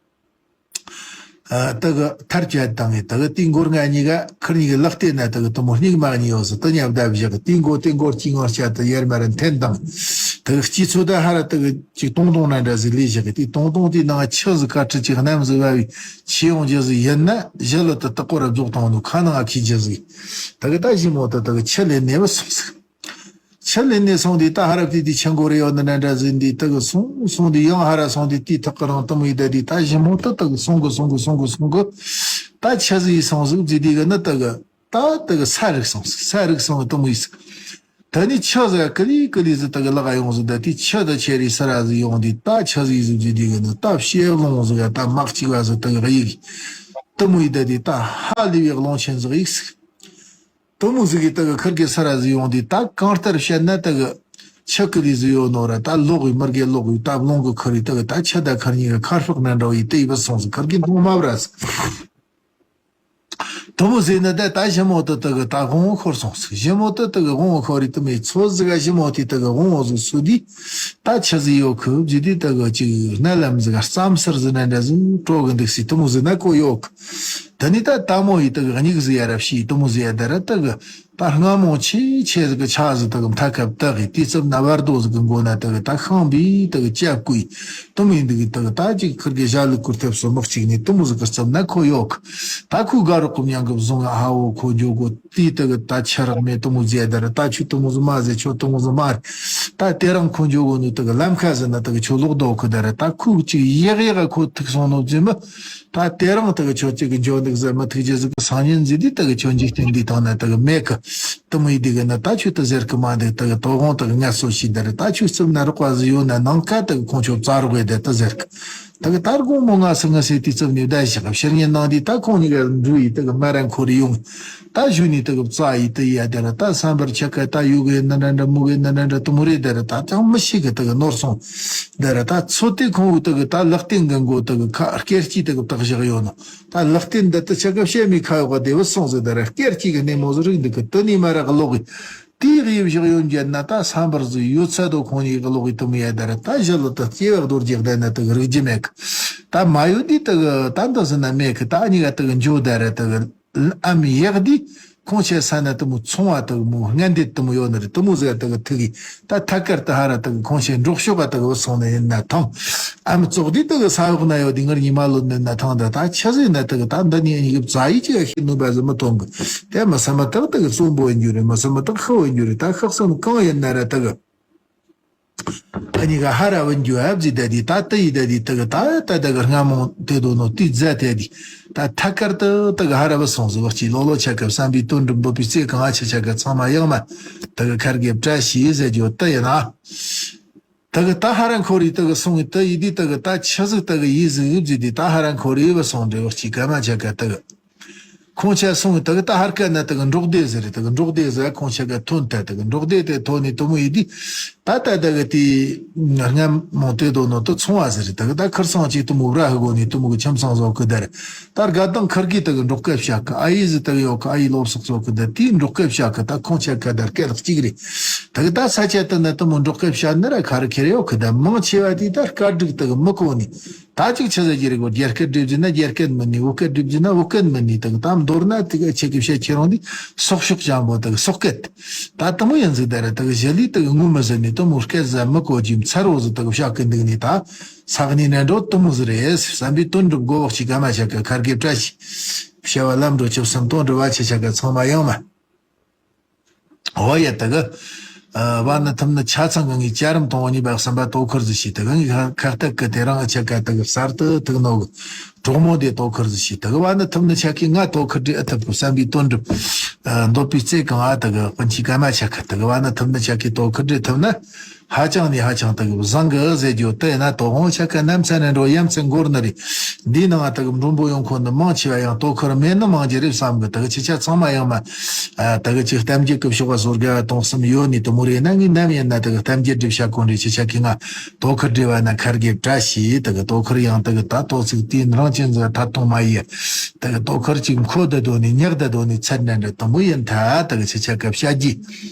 ཨ། དེ་གི་ཐར་བྱས་དང་། དེ་གི་དེའི་མགོ་རྔ་གཉིས་ཀ་ཁིར་གཉིས་ཀྱི་ལག་སྟེང་ན་དེ་གི་དུ་མོ་སྙིང་མ་གཉིས་ཡོད་ཟེར་དུ་མཉམ་བརྡབ་བཞག་གི། དེའི་མགོ་དེ་མགོ་གཅིག་ངང་བྱས་དུ་ཡར་མར་འཐེན་དང་། དེ་གི་སྐྱིད་ཚོ་དེ་ཧ་ར་དེ་གི་ཅིག་ཏོང་ཏོང་ན་འདྲ་ཟིག་ལས་བཞག་གི། དེའི་ཏོང་ཏོང་དེའི་ནང་ཆུ་ཟིག་ཁ་ཁྲི་ཅིག་གནམ་ཟིག་བབས་བའི་ཆུ་ཡོང་རྒྱུ་ཟིག་ཡིན་ན་ཞི་ལུ་དུ་དེ་སྐོར་ར་རྫོགས་བཏང་ནོ་ཁ་ནང་ང་ཁི་རྒྱུ་ཟིག། དེ་གི་ད་ཞི་མོ་དེ་དེ་གི་ཆུ་ལེན་ནས་བུད་སོང་ཟིག། ཆུ་ལེན་ནས་སོང་དུས་ད་ཧ་ར་བལྟས་དུས་ཆུ་མགོ་རེ་ཡོད་ནི་འདྲ་འདྲ་ཟིག་འདི་དེ་གི་སོང་སོང་དུས་ཡང་ཧ་ར་སོང་དུས་དེའི་ཐག་གི་རང་དུ་མོ་ཡི་ད་དུས་ད་ཞི་མོ་དེ་དེ་གི་སོང་གི་སོང་གི་སོང་གི་སོང་གི། ད་ཆུ་ཟིག་ཡི་སོང་ཟིག་བརྫིས་དུས་གི་ནི་དེ་གི་ད་དེ་གི་ས་རུབ་སོང་ཟིག། ས་རུབ་སོང་གི་དུ་མོ་ཡི་ཟིག། ད་ནི་ཆུ་ཟིག་ཀི་ལི་ཀི་ལི་ཟིག་དེ་གི་ལག་ཡོང་ཟིག། ད་དེའི་ཆུ་དེ་ཆེ་རི་སི་ར་ཟིག་ཡོང་དུས་ད་ཆུ་ཟིག་ཡི་ཟིག་བརྫིས་དུས་གི་ནི་ད་ཕྱེ་ལོང་ཟིག་ག་ད་མག་གཅིག་བ་ཟིག་དེ་གི་གཡུག་དུ་མོ་ཡི་ད་དུས་ད་ཧ་ལས་པའི་ཀློང་ཆེན་ཟིག་གཡུག་ཟིག། དུ་མོ་ཟིག་གིས་དེ་གི་ཁིར་གི་སི་ར་ཟིག་ཡོང་དུས་ད་གང་ལྟར་བཤད་ན་དེ་གི་ཆུ་ཀི་ལི་ཟིག་ཡོད་ནོ་ར། ད་ལོག་གི་མིར་གི་ལོག་གི་ད་རླུང་གི་ཁུར་རི་དེ་གི་ད་ཆུ་ད་ཁིར་གཉིས་གི་ཁ་ཧྲག་ན་འདྲ་བོ་ཡི་དེ་ཡི་བུད་སོང་ཟིག། ཁིར་གི་མཐོང་མ་བར་ཟིག། དུ་མོ་ཟིག་ནི་ད་ད་ཞི་མོ་དེ་དེ་གི་ད་དབང་བོ་ཤོར་སོང་ཟིག། ཞི་མོ་དེ་དེ་གི་དབང་བོ་ཤོར་རི་དུ་མོའི་ཚོད་ཟིག་ག་ཞི་མོ་དེ་དེ་གི་དབང་བོ་ཟིག་སུ་དུས་ད་ཆུ་ཟིག་ཡོད་ཁུ་བརྫིས་དུས་དེ་གི་ཅིག་སྣ་ལམ་ཟིག་ག་རྩམ་སེར་ཟིག་ན་འདྲ་ཟིག་དྲོ་གི་འདུག་སི་དུ་མོ་ཟིག་ན་ཁོ་ཡོད་ཁུ། དེ་ནས་ད་ལྟད་མོ་ཡི་དེ་གི་མྱིག་ཟིག་ཡ་ར་ཕྱིས་དུ་མོ་ཟིག་ཡ་ད་ར་དེ་གི་ད་རྔ་མོང་ཆེ་ཆེ་ཟིག་གི་ཆ་ཟིག་དེ་གི་མཐའ་ཁབ་དག་གི་དུས་ཙམ་ན་བར་དོ་ཟིག་གི་མགོ་ན་དེ་གི་ད་ཤང་བི་དེ་གི་ལྕགས་སྐུའི་དུ་མོ་ཡི་འདུག་གི་དེ་གི་ད་ཅིག་ཁིར་གི་ཞྭ་ལུ་གུར་ཐེབས་སོ་མག་གཅིག་ནས་དུ་མོ་ཟིག་གི་རྩིབ་ན་ཁོ་ཡོད་གི། ད་ཁོའི་དགའ་རོགས་གི་མྱང་གི་བཟུང་ང་ཧ་བོ་ཁོ་འགྱོ་གོ་དུས་དེ་གི་ད་ཆུ་རག་མེད་དུ་མོ་ཟིག་ཡ་ད་ར། ད་ཁྱོད་དུ་མོ་ཟིག་མ་ཟེར། ཁྱོད་དུ་མོ་ཟིག་མ་རེད། ད་དེ་རིང་ཁོ་འགྱོ་གོ་ནི་དེ་གི་ལམ་ཁ་ཟིག་ན་དེ་གི་ཁྱོད་ལོག་དོ་གི་ད་ར། ད་ཁོ་ཅིག་ཡག་ཡག་ག་ཁོ་ཐུག་སོང་ནོ་བརྫིས་མི། ད་དེ་རིང་དེ་གི་ཁྱོད་ཅིག་གི་འཇོན་འདུག་ཟེར་མི་ཐུགས་རྗེ་ཟིག་གི་སང་ཉིན་ཟིག་དུས་དེ་གི་ཁྱོད་འཇིག་རྟེན་འདིའི་ཐོག་ན་དེ་གི་མེད་གི། དུ་མོ་ཡི་དེ་གི་ནི་ད་ཁྱོད་དེ་ཟེར་གི་མ་འདུག། དེ་གི་དོ་དགོང་དེ་གི་ངལ་གསོ་བྱས་ད་རེད། ད་ཁྱོད་རྩིབ་ན་རོགས་པ་ཟིག་ཡོད་ན་ནངས་ཀ་དེ་གི་ཁོང་ཁྱོད་བཙལ་རོགས་ཡེ་དེ་དེ་ཟེར་གི། དེ་གི་ད་དགོང་མོ་ང་སི་ང་སི་དུས་ཚོད་ནས་བསྡད་བཞག་གི། ཕྱི་ཉིན་ནང་དུས་ད་ཁོང་གཉིས་ཀ་འགྲོ་ཡི་དེ་གི་མ་ར་འཁོར་ཡོང་། ད་གཞུག་ནས་དེ་གི་བཙལ་ཡི་དེ་ཡ་དེ་ར། ད་སམ་བར་ཆ་ག་ད་ཡུ་གི་ནི་འདྲ་འདྲ་མུ་གི་ནི་འདྲ་འདྲ་དུ་མོ་རེད་དེ་ར། ད་ཅང་མི་ཤེས་གི། དེ་གི་ནོར་སོང་དེ་ར། ད་ཚོད་དེ་ཁོང་གི་དེ་གི་ད་ལག་སྟེང་གི་མགོ་དེ་གི་ཁ་སྐེར་སྐྱིད་དེ་གི་བཏགས་བཞག་ཡོད་ནོ། ད་ལག་སྟེང་འདི་ད་ཆ་ག་བཤད་མི་ཁ་ཡོག་ག་དེ་བུད་སོང་ཟིག། ད་ར་སྐེར་སྐྱིད་གི་སྣེ་མོ་ཟིག་རིག་འདུག་གི། དེ་ནས་མ་ར་གི་ལོག་གི་དེའི་གི་ཡིབ་བཞག་ཡོད་འགྱེད་ན་ད་སམ་བར་ཟིག་ཡོད་ཚད་དོ་ཁོང་གཉིས་གི་ལོག་གི་དུ་མོ་ཡ་ད་ར། ད་ཞི་ལུ་ད་སྐྱེ་བའི་རྡོ་རྗེ་བསྡད་ན་དེ་གི་རིག་རྒྱུ་མེད་གི། ད་མ་ཡོད་དུས་དེ་གི་ད་འདི་ཟིན་ན་མེད་གི། ད་ཨ་གཉིས་ཀ་དེ་གི་འཇོ་ད་ར་དེ་གི། ཨ་མི་ཡག་དུས་ཁོང་ཆ་ས་ན་དུ་མོ་ཚོང་བ་དུ་མོ་སྔན་དེ་དུ་མོ་ཡོད་ནི་རེད། དུ་མོ་ཟེར་དུ་གི་ཐུག་གི། ད་ཐད་ཀར་དུ་ཧ་ར་དུ་གི་ཁོང་ཆ་འབྲོག་ཤོག་ག་དུ་གི་སོང་ནི་ཡིན་ན་ཐང་། ཨ་མི་ཙོག་དུས་དུ་གི་ས་འོག་ན་ཡོད་དུས་ངར་ཉི་མ་ལོ་ནི་ན་ཐང་། ད་ད་ཆ་ཟིན་ན་དུ་གི་ད་འདི་ནི་ཡིན་གི་བཙལ་ཡི་ཅི་ག་ཤི་ནུ་བ་ཟི་མི་ཐོང་གི། དེ་མི་ས་མི་དག་དུ་གི་གསོན་པོ་ཡིན་རྒྱུ་རེད། མི་ས་མི་དག་ཤི་བོ་ཡིན་རྒྱུ་རེད། ད་ཤག་སོང་གང་ཡིན་ན་ར་དུ་གི། ཨ་གཉིས་ཀ་ཧ་ར་བུད་འགྱོ་ཨ་བརྫིས་ད་དི་ད་ཏི་ཡི་ད་དི་དི་གི་ད་ད་ད་གི་རྔ་མོང་དེ་དོ་ནོ་དི་རྫ་དེ་དི་ད་ཐད་ཀར་དུ་དི་གི་ཧ་ར་བུད་སོང་ཟིག། བ་གཅིག་ལོ་ལོ་ཆ་ག་བསམ་པའི་དོན་འགྲུབ་འབོད་པའི་རྩེ་གང་ཨ་ཆ་ཆ་ག་ཚང་མ་ཡང་མ་དི་གི་ཁར་གེ་བཀྲ་ཤིས་ཟེར་རྒྱུ་དི་ཡིན་ན། དི་གི་ད་ཧ་ར་འཁོར་རི་དི་གི་སོང་གི་དི་ཡི་དི་དི་གི་ད་ཆི་ཟིག་དི་གི་ཡི་ཟིག་བརྫིས་དི་ད་ཧ་ར་འཁོར་རི་བུད་སོང་འདྲེ། བ་གཅིག་ག་མ་ཆ་ག་དི་གི། ཁོང་ཆ་སོང་། དེ་གི་ད་ཧར་ཀ་ན་དེ་གི་འབྲོག་སྡེ་ཟེར། དེ་གི་འབྲོག་སྡེ་ཟེར་ཁོང་ཆ་ག་ཐོན་ཐལ། དེ་གི་འབྲོག་སྡེ་དེ་ཐོན་ནས་དུ་མོ་ཡི་དུས་ད་ད་དེ་གི་དེ་རྔ་མོང་དེ་དོ་ནོ་དུ་ཚོང་བ་ཟེར། དེ་གི་ད་ཁིར་སང་ཅིག་དུ་མོ་ར་ཧི་གོ་ནས་དུ་མོ་གི་ཁྱིམ་ཚང་བཟོ་གི་དར། ད་དགའ་དང་ཁིར་གི་དེ་གི་འབྲོག་སྐད་བཤད་གི། ཨ་ཡི་ཟི་དེ་གི་ཡོད་གི། ཨ་ཡི་ལོབ་སོག་བཟོ་གི་དར། དེའི་འབྲོག་སྐད་བཤད་གི། ད་ཁོང་ཆ་ག་དར་སྐད་ལག་གཅིག་རེད། དེ་གི་ད་ས་ཆ་དེ་ན་དུ་མོ་འབྲོག་སྐད་བཤད་ནི་ར་ཁ་རི་ཁེ་རེ་ཡོད་གི། ད་མང་ཆེ་བ་དེ་ད་སྐད་སྒྲིག་དེ་གི་མི་གོ་ནི། ད་ཅིག་ཆི་ཟེར་གྱི་རེད་གོ། རྒྱ་སྐད་སྒྲིག་རྒྱུ་ན་རྒྱ་སྐད་མིན་ནི། བོད་སྐད་སྒྲིག་རྒྱུ་ན་བོད་སྐད་མིན་ནི། དེ་གི་ད་མདོར་ན་དེ་གི་ཆེ་གི་བཤད་ཁྱེད་རང་འདི་སོག་ཤོག་ཅང་པོ་དེ་གི་སོག་སྐད། ད་དུ་མོ་ཡིན་ཟིག་ད་ར་དེ་གི་གཞི་ལི་དེ་གི་ངོ་མི་ཟིན་ནི་དུ་མོ་སྐད་ཟ་མི་གོ་རྒྱུ་མཚར་བོ་ཟིག་དེ་གི་བཤད་གི་འདུག་ནི། ད་ས་གནས་ན་འགྲོ་དུ་མོ་ཟིག་རེད། བསམ་པའི་དོན་འགྲུབ་དགོ། བག་ཅིག་ག་མ་ཆ་ག་ཁར་གི་བཀྲ་ཤིས། བྱ་བ་ལམ་འགྲོ་ཆུབ་སེམས་དོན་འགྲུབ་བ་ཆེ་ཆ་ག་ཚང་མ་ཡང་མ། འོ་ཡ། དེ་གི་ཨ་བ་ནི་ཐུམ་ནི་ཆ་ཚང་གི་ངའི་བྱ་རིམ་དང་བོ་གཉིས་པ་གསུམ་པ་དོ་ཁུར་ཟིག་བྱས། དེ་གི་ངའི་ཁ་ཁ་ཏག་གི་དེ་རང་ཨ་ཆ་ག་དེ་གི་གསར་དུ་ཐུག་ནོ་གི་གྲོགས་མོ་དེ་དོ་ཁུར་ཟིག་བྱས། དེ་གི་བ་ནི་ཐུམ་ནི་ཆ་གི་ང་དོ་ཁུར་དེ་ཨ་ཐུབ་གི་བསམ་པའི་དོན་འགྲུབ། ཨ་འདོད་པའི་རྩེ་གང་ཨ་དེ་གི་སྤུན་ཆེ་ག་མ་ཆ་ག་དེ་གི་བ་ནི་ཐུམ་ནི་ཆ་གི་དོ་ཁུར་དེ་ཐུབ་ན། ཧ་ཅང་ནས་ཧ་ཅང་དག་བཟང་གི་ཟེར་རྒྱུ་དེ་ཡིན་ན། དོ་དགོང་ཆ་ཁ་ནམ་ཚ་ནས་འགྲོ་ཡམ་ཚ་འགོར་ནི་རེད། འདིའི་ནང་དག་མགྲོན་པོ་ཡོང་ཁོ་ནི་མང་ཆེ་བ་ཡང་དོ་ཁུར་མེད་ནི་མང་རྒྱུ་རེད་བསམ་གི། དག་ཆི་ཆ་ཚང་མ་ཡང་མ་དག་ཅིག་གཏམ་རྒྱུད་གི་ཕྱོགས་བཟོ་དགའ་བ་དང་གསུམ་ཡོད་ནི་དུ་མོ་རེད་ན། ངས་ནམ་ཡིན་ན་དག་གཏམ་རྒྱུད་སྒྲུབ་བྱ་གོ་འདྲི་ཆི་ཆ་གི་ང་དོ་ཁུར་འདྲི་བ་ན་ཁར་གེ་བཀྲ་ཤིས། དག་དོ་ཁུར་ཡང་དག་ད་དོ་ཚིག་དེ་རང་ཅན་ཟ་ཐ་ཐོང་མ་ཡི། དག་དོ་ཁུར་ཅིག་མཁོ་ད་དོ་ནི་ཉག་ད་དོ་ནི་ཚད་འདྲ་འདྲ་དུ་མོ་ཡིན་ཐ་དག་ཆི་ཆ་གི་བྱ་རྒྱུ།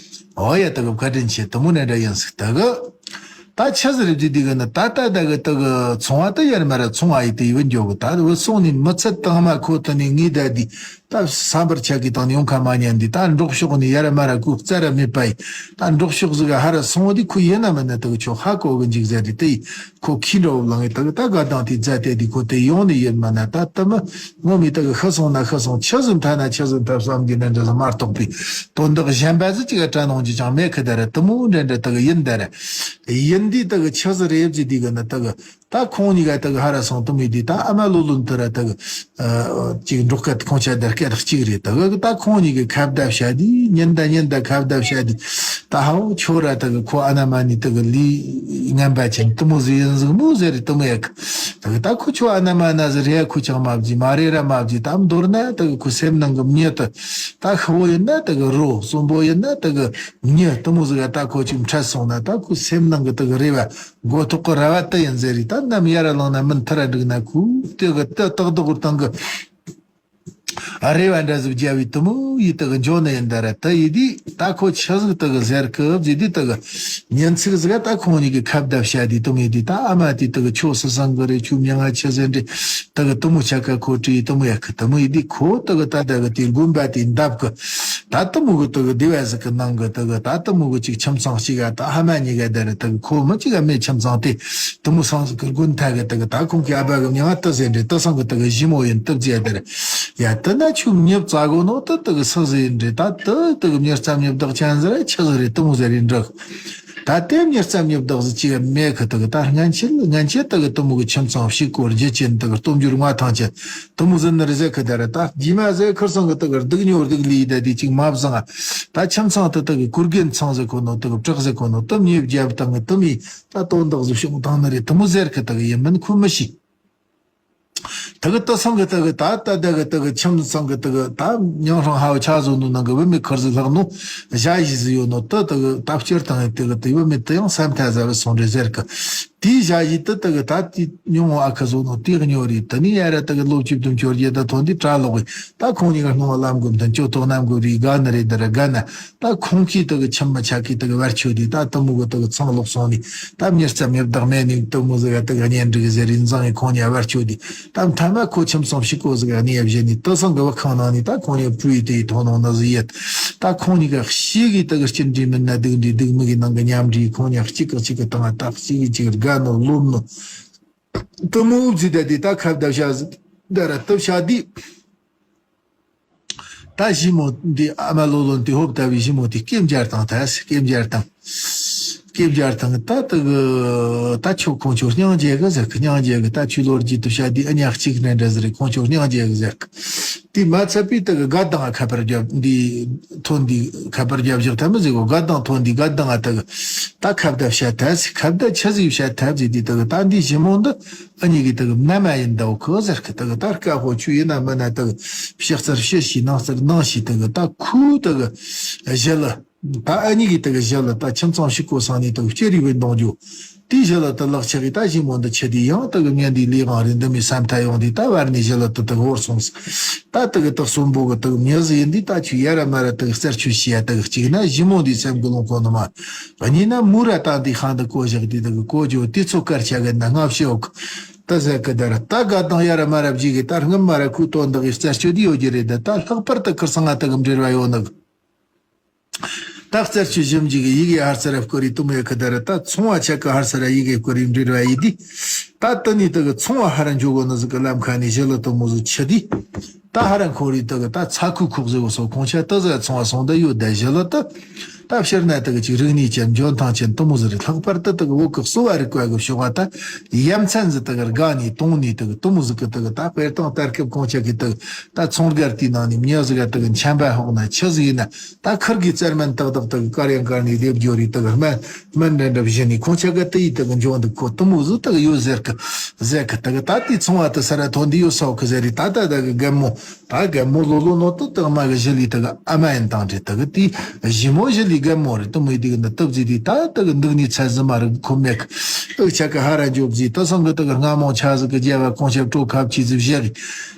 ཨོ་ཡ། དེ་གི་བཀའ་དྲིན་ཆེ། དེ་མོ་ནས་འདྲ་ཡིན་ཟིག་དེ་གི་ད་ཆི་ཟིག་རེད་དེ་དེ་གི་ནི་ད་ད་ད་གི་དེ་གི་ཚོང་བ་དེ་ཡར་མར་ཚོང་བ་ཡི་དེ་ཡི་བུ་འགྱོ་གི། ད་བུ་སོང་ནི་མི་ཚད་དང་མ་ཁོ་ད་ནི་ངི་ད་དི་ད་ས་འབར་ཆ་གི་དང་ནི་ཡོང་ཁ་མ་ཉན་དི་ད་འབྲོག་ཕྱོགས་ནི་ཡར་མར་གུ་རྩ་ར་མེད་པ་ཡི། ད་འབྲོག་ཕྱོགས་ཟིག་ག་ཧ་ར་སོང་བ་དི་ཁོ་ཡིན་ན་མིན་ན་དེ་གི་ཆོ་ཧ་གོ་གི་འཇིག་ཟེར་དི་དེ་ཡི་ཁོ་ཁྱི་འདྲ་བོ་ལང་ཡི་དེ་གི་ད་ག་དང་དི་རྫ་དེ་དི་ཁོ་དེ་ཡོང་ནི་ཡིན་མ་ན་ད་དེ་མི། ངོ་མི་དག་ཤི་སོང་ན་ཤི་སོང་། ཆི་ཟིག་འཐབ་ན་ཆི་ཟིག་འཐབ་བསམ་གྱི་ནི་འདྲ་ཟིག་མ་གཏོགས་པའི་དོན་དག་གཞན་པ་ཟིག་ཅིག་ག་དྲན་ནོ་ཅི་ཅང་མེད་ཁི་ད་ར་དུ་མོ་འདྲ་འདྲ་དག་ཡིན་ད་ར། ཡིན་དུས་དག་ཆི་ཟིག་རེད་ཟིག་དུས་གི་ནི་དག་ད་ཁོང་གཉིས་ཀ་དག་ཧ་ར་སོང་དུ་མི་དུས་ད་ཨ་མ་ལོ་ལོན་དུ་ར་དག་ཅིག་འབྲོག་སྐད་ཁོང་ཆ་དར་སྐད་གཅིག་རེད། དག་ད་ཁོང་གཉིས་ཀི་ཁ་བརྡ་བྱ་དུས་ཉིན་ད་ཉིན་ད་ཁ་བརྡ་བྱ་དུས་ད་ཧ་བོ་ཆོ་ར་དག་ཁོ་ཨ་ན་མ་ནི་དག་ལི་ངན་པ་ཅན་དུ་མོ་ཟིག་ཡིན་ཟིག་མོ་ཟེར་རེད་དུ་མོ་ཡག་དག་ད་ཁོ་ཆོ་ཨ་ན་མ་ན་ཟི་རེ་ཁུ་ཆག་མ་བརྗེ་མ་རེ་ར་མ་བརྗེ། ད་མདོར་ན་དག་ཁུ་སེམས་ནང་གི་མྱི་དུ་ད་ཤི་བོ་ཡིན་ན་དག་རོ། གསོན་པོ་ཡིན་ན་དག་མྱི་དུ་མོ་ཟི་ག་ད་ཁོ་ཅིག་འཕྲད་སོང་ན་ད་ཁུ་སེམས་ནང་གི་དག་རེ་བ་མགོ་ཐོག་གི་ར་བ་དུ་ཡིན་ཟེར་རེད། ད་ནམ་ཡར་ལངས་ན་མིན་ཐུར་ར་འགྲིག་ན་ཁུ་དེ་གི་དུ་ཏག་ཏག་གི་སྟེང་གི་རེ་བ་འདྲ་ཟིག་བརྒྱབ་བའི་དུ་མོ་ཡི་དག་འཇོ་ནི་ཡིན་ད་ར། དུ་ཡི་དི་ད་ཁོ་ཆི་ཟིག་དག་ཟེར་གི་བརྗེ་དི་དག་ཉིན་ཚིག་ཟིག་ད་ཁོང་གཉིས་ཀྱི་ཁ་བརྡ་བྱ་དི་དུ་མོ་ཡི་དི་ད་ཨ་མ་དི་དག་ཆོ་སི་སང་གི་རེད། ཆུ་མྱ་ང་ཆི་ཟེར་འདྲི་དག་དུ་མོ་ཆ་ཀ་ཁོ་དྲི་དུ་མོ་ཡ་ཁི་དུ་མོ་ཡི་དི་ཁོ་དག་ད་དག་དི་དགོན་པ་དི་འདབས་གི་ད་དུ་མོ་གི་དག་སྡེ་བ་ཟིག་གི་ནང་གི་དག་ད་དུ་མོ་གི་ཅིག་ཁྱིམ་ཚང་གཅིག་ག་ད་ཧ་མ་གཉིས་ཀ་ད་ར་དག་ཁོ་མི་གཅིག་ག་མེད། ཁྱིམ་ཚང་དེ་དུ་མོ་སང་ཟིག་གི་དགོན་ཐ་གི་དག་ད་ཁོང་གི་ཨ་ཕ་གི་མྱ་ང་དུ་ཟེར་འདྲི་དུ་སང་གི་དག་ཞི་མོ་ཡིན་དུ་བརྗེ་ད་ར། ཡ་དེ་ན་ཆུ་མྱི་བཙའ་གོ་ནོ་དེ་དེ་གི་སུ་ཟིག་ཡིན་འདྲི་ད་དེ་དེ་གི་མྱི་རྩ་མྱི་བདག་ཅན་ཟེར་ཆི་ཟིག་རེད་དུ་མོ་ཟེར་ཡིན་འདྲི། ད་དེ་མྱི་རྩ་མྱི་བདག་ཟིག་ཅིག་མེད་གི། དེ་གི་ད་སྔན་ཆད་སྔན་ཆད་དེ་གི་དུ་མོ་གི་ཁྱིམ་ཚང་ཕྱུག་པོ་རྒྱུ་ཅན་དེ་གི་སྟོབས་འབྱོར་མངའ་ཐང་ཅན་དུ་མོ་ཟིག་ནི་རེད་ཟེར་གི། ད་ར་ད་རྗེས་མ་ཟེར་ཁུར་སང་གི་དེ་གི་སྡུག་ཉོ་སྡུག་ལི་ད་དེ་ཅིག་མ་བཟང་ད་ཁྱིམ་ཚང་དེ་དེ་གི་གུར་རྒན་ཚང་ཟེར་གོ་ནོ་དེ་གི་བྲག་ཟེར་གོ་ནོ་དེ་མྱི་བརྒྱབ་བཏང་གི་དུ་མོ་ད་དོན་དག་ཟིག་བྱུང་བཏང་ནི་རེད་དུ་མོ་ཟེར་གི། དེ་གི་ཡིན་མིན་ཁོ་མི་ཤེས། དེ་གི་དེ་སང་གི་དེ་གི་ད་ད་དེ་གི་དེ་གི་ཁྱིམ་ཚང་གི་དེ་གི་ད་ཉང་ཧྲང་ཧ་བ་ཆ་བཟོ་ནོ་ནང་གི་བུད་མེད་ཁུར་ཟིག་ལྷག་ནོ་ཞ་ཡི་ཟིག་ཡོད་ནོ་དེ་དེ་གི་ད་སྤྱིར་བཏང་གི་དེ་གི་དེ་བུད་མེད་དེ་ཡང་ས་མཐའ་ཟ་བ་སོང་རེད་ཟེར་གི། དེའི་ཞ་ཡི་དེ་དེ་གི་ད་དེ་ཉུང་བ་ཁུ་བཟོ་ནོ་དེ་གི་ཉོ་རེད། དེ་ནི་ཡ་ར་དེ་གི་ལོ་བཅུ་བདུན་ཅོ་བརྒྱད་ད་ཐོན་དེ་གྲྭ་ལོག་གི། ད་ཁོང་གཉིས་ཀ་སྣང་བ་ལམ་གི་མཐུན་ཅོ་ཐོག་རྣམ་གི་རིག་དགའ་ནི་རེད་དེ་ར་དགའ་ན། ད་ཁོང་གིས་དེ་གི་ཁྱིམ་མི་ཆ་གིས་དེ་གི་བར་ཆོད་དེ་ད་དེ་མོ་གི་དེ་གི་ཚང་ལོག་སོང་ནས་ད་མྱི་རྩ་མྱི་བདག་མེད་ནས་དེ་མོ་ཟིག་ག་དེ་གི་གཉེན་སྒྲིག་ཟེར་རིན་བཟང་གིས་ཁོང་གཉིས་བར་ཆོད་དེ་ད་མཐའ་མ་ཁོ་ཁྱིམ་ཚང་ཕྱུག་པོ་ཟིག་ག་གནས་བཞེས་ནས་དེ་སང་གི་བུ་ཁང་ནང་ནས་ད་ཁོང་གཉིས་བྲོས་ཡི་དེ་ཡི་ཐོག་ནང་ན་ཟིག་ཡོད། ད་ཁོང་གཉིས་ཀ་གཅིག་གིས་དེ་གི་གཅིག་འདྲིས་མིན་ན་སྡུག་འདྲིས་སྡུག་མི་གི་ནང་གི་མཉམ་འདྲིས་ཁོང་གཉིས་གཅིག་གིས་གཅིག་གི་སྟེང་ད་གཅིག་གིས་གཅིག་དགའ་ནོ་རློམ་ནོ་དེ་མོ་ཟིག་ད་དེ་ད་ཁ་བརྡ་བྱ་ཟིག་ད་ར་སྟབས་བྱ་དེ། ད་ཞི་མོ་འདི་ཨ་མ་ལོ་ལོན་དེ་ཧོབ་ལྟ་བུའི་ཞི་མོ་དེ་སྐེ་འཇར་དང་ད་སྐེ་འཇར་དང་། སྐེ་འཇར་དང་ད་དེ་གི་ད་ཆོ་ཁོང་ཆོ་སྙིང་རྗེ་གི་ཟེར་གི། སྙིང་རྗེ་གི་ད་ཆུ་ལོར་གྱི་དུ་བྱ་དེ་ཨ་ཉག་གཅིག་ནས་འདྲ་ཟེར་རེད། ཁོང་ཆོ་སྙིང་རྗེ་གི་ཟེར་གི། དེ་མ་ཚད་པའི་དེ་གི་དགའ་དང་ཁ་པར་རྒྱབ་འདི་ཐོན་འདི་ཁ་པར་རྒྱབ་བཞག་ཐལ་མི་ཟེར་གོ། དགའ་དང་ཐོན་འདི་དགའ་དང་ཨ་དེ་གི་ད་ཁ་བརྡ་བྱ་ཐལ་ཟེར། ཁ་བརྡ་ཆི་ཟིག་བྱ་ཐལ་ཟེར་དེ་དེ་གི་ད་འདི་ཞི་མོ་འདི། ཨ་ནི་གི་དེ་གི་མནའ་མ་ཡིན་འདའོ་ཁོ་ཟེར་གི། དེ་གི་ད་དཀའ་ཧོ་ཆུ་ཡིན་ན་མིན་ན་དེ་གི་ཕྱི་རྩར་ཕྱི་ཞིག་ནང་རྩར་ནང་ཞིག་དེ་གི་ད་ཁུ་དེ་གི་ཞི་ལི་ད་ཨ་ནི་གི་དེ་གི་ཞི་ལི་ད་ཁྱིམ་ཚང་ཞིག་གོ་སང་ནི་དེ་གི་ཕྱི་རི་བའི་འདོང་རྒྱུ། དེ་ཞི་ལི་དེ་ལག་ཆགས་གི་ད་ཞི་མོ་འདི་ཆི་དེ་ཡང་དེ་གི་ངན་དེ་ལས་གང་རེད་འདི་མི་བསམ་ཐལ་ཡོང་དེ་ད་བར་ནི་ཞི་ལི་དེ་དེ་གི་ཧོར་སོང་ཟིག། ད་དེ་གི་དེ་གསོན་པོ་གི་དེ་གི་མྱི་ཟིག་ཡིན་དེ་ད་ཆུ་ཡ་ར་མ་ར་དེ་གི་རྩར་ཆུ་ཞི་ཡ་དེ་གི་གཅིག་ན་ཞི་མོ་འདི་སེམས་གི་ལོང་ཁོ་ནི་མ། གཉིས་ན་མུ་ར་ད་འདི་ཤང་དུ་བཀོད་བཞག་དེ་དེ་གི་བཀོད་རྒྱུ་དེ་ཚོ་དཀར་ཆ་གི་ན་སྔ་ཕྱི་འོག་ད་ཟེར་གི་ད་ར་ད་དགའ་དང་ཡ་ར་མ་ར་བརྗེ་གི་ད་སྔ་མ་ར་ཁུ་དོན་དག་གི་རྩར་ཆུ་དེ་ཡོད་རྒྱུ་རེད། ད་ད་ལྷག་པར་དུ་ཁུར་སང་ང་དེ་གི་འབྲེལ་བ་ཡོད་ནི་གི། ད་རྩར་ཆུ་ཞིམ་གྱི་གི་ཡི་གེ་ཧར་ཚར་བསྐོར་རི་དུ་མོ་ཡ་ཁི་ད་ར་ད་ཚོང་བ་ཆ་གི་ཧར་ཚར་ཡི་གེ་བསྐོར་རི་འབྲེལ་བ་ཡི་དི། ད་དི་ནི་དི་གི་ཚོང་བ་ཧར་འཇོག་གོ་ནི་ཟིག་གི་ལམ་ཁ་ནི་ཞི་ལི་དུ་མོ་ཟིག་ཆི་དི། ད་ཧ་ར་འཁོར་རི་དེ་གི་ད་ཚ་ཁུ་ཁུག་ཟེར་བ་སོགས་ཁོང་ཆ་ད་ཟ་ཚོང་བ་སོང་ད་ཡོད་ད་ཞི་ལ་ད། ད་ཕྱིར་ན་དེ་གི་ཅིག་རིག་གནས་ཅན་འཇོན་ཐང་ཅན་དུ་མོ་ཟེར་རི་ལྷག་པར་དུ་དེ་གི་བོད་གི་གསོ་བ་རིག་པ་གི་ཕྱོགས་ད་ཡ་མཚན་ཟིག་དེ་གི་དགའ་ནི་གཏོང་ནི་དེ་གི་དུ་མོ་ཟིག་གི་དེ་གི་ད་དཔེར་དང་ལྟར་སྐབས་ཁོང་ཆ་གི་དེ་གི་ད་ཚོང་སྒར་དེའི་ནང་ནས་མྱི་ཟིག་ག་དེ་གི་མཆན་པ་ཧོག་ན་ཆི་ཟིག་ཡིན་ན། ད་ཁུར་གི་རྩར་མན་ཏག་ཏག་ཏག་དཀར་ཡང་དཀར་ནི་ལྡེབ་སྦྱོར་རི་ཏག་སྨན་སྨན་འདྲ་འདྲ་བཞིན་ནི་ཁོང་ཆ་ག་དེ་ཡི་ཏག་འཇོག་འདུག་ཁོ་དུ་མོ་ཟིག་ཏག་ཡོད་ཟེར་གི་ཟེར་གི་ཏག་ད་དེ་ཚོང་བ་དུ་ས་ར་ཐོན་འདི་ཡོད་སོག་གི་ཟེར་རི་ད་ད་ད་གི་རྒན་མོ་ད་རྒན་མོ་ལོ་ལོ་ནོ་ཏག་ཏག་མ་གི་ཞི་ལི་ཏག་ཨ་མ་ཡིན་དང་འདྲི་ཏག་དེ་ཞི་མོ་ཞི་ལི་རྒན་མོ་རི་དུ་མོ་ཡི་དེ་གི་འདི་སྟབས་ཟིག་དེ་ད་ད་གི་འདུག་ནི་ཚ་ཟི་མ་རི་ཁོ་མེད་གི་ཨུ་ཆ་ག་ཧ་ར་འཇོག་ཟིག་ད་སང་གི་ཏག་སྔ་མོ་ཆ་ཟིག་གི་རྒྱལ་བ་ཁོང་ཆ་སྤྲོ་ཁབ་ཆི་ཟིག་བཞག་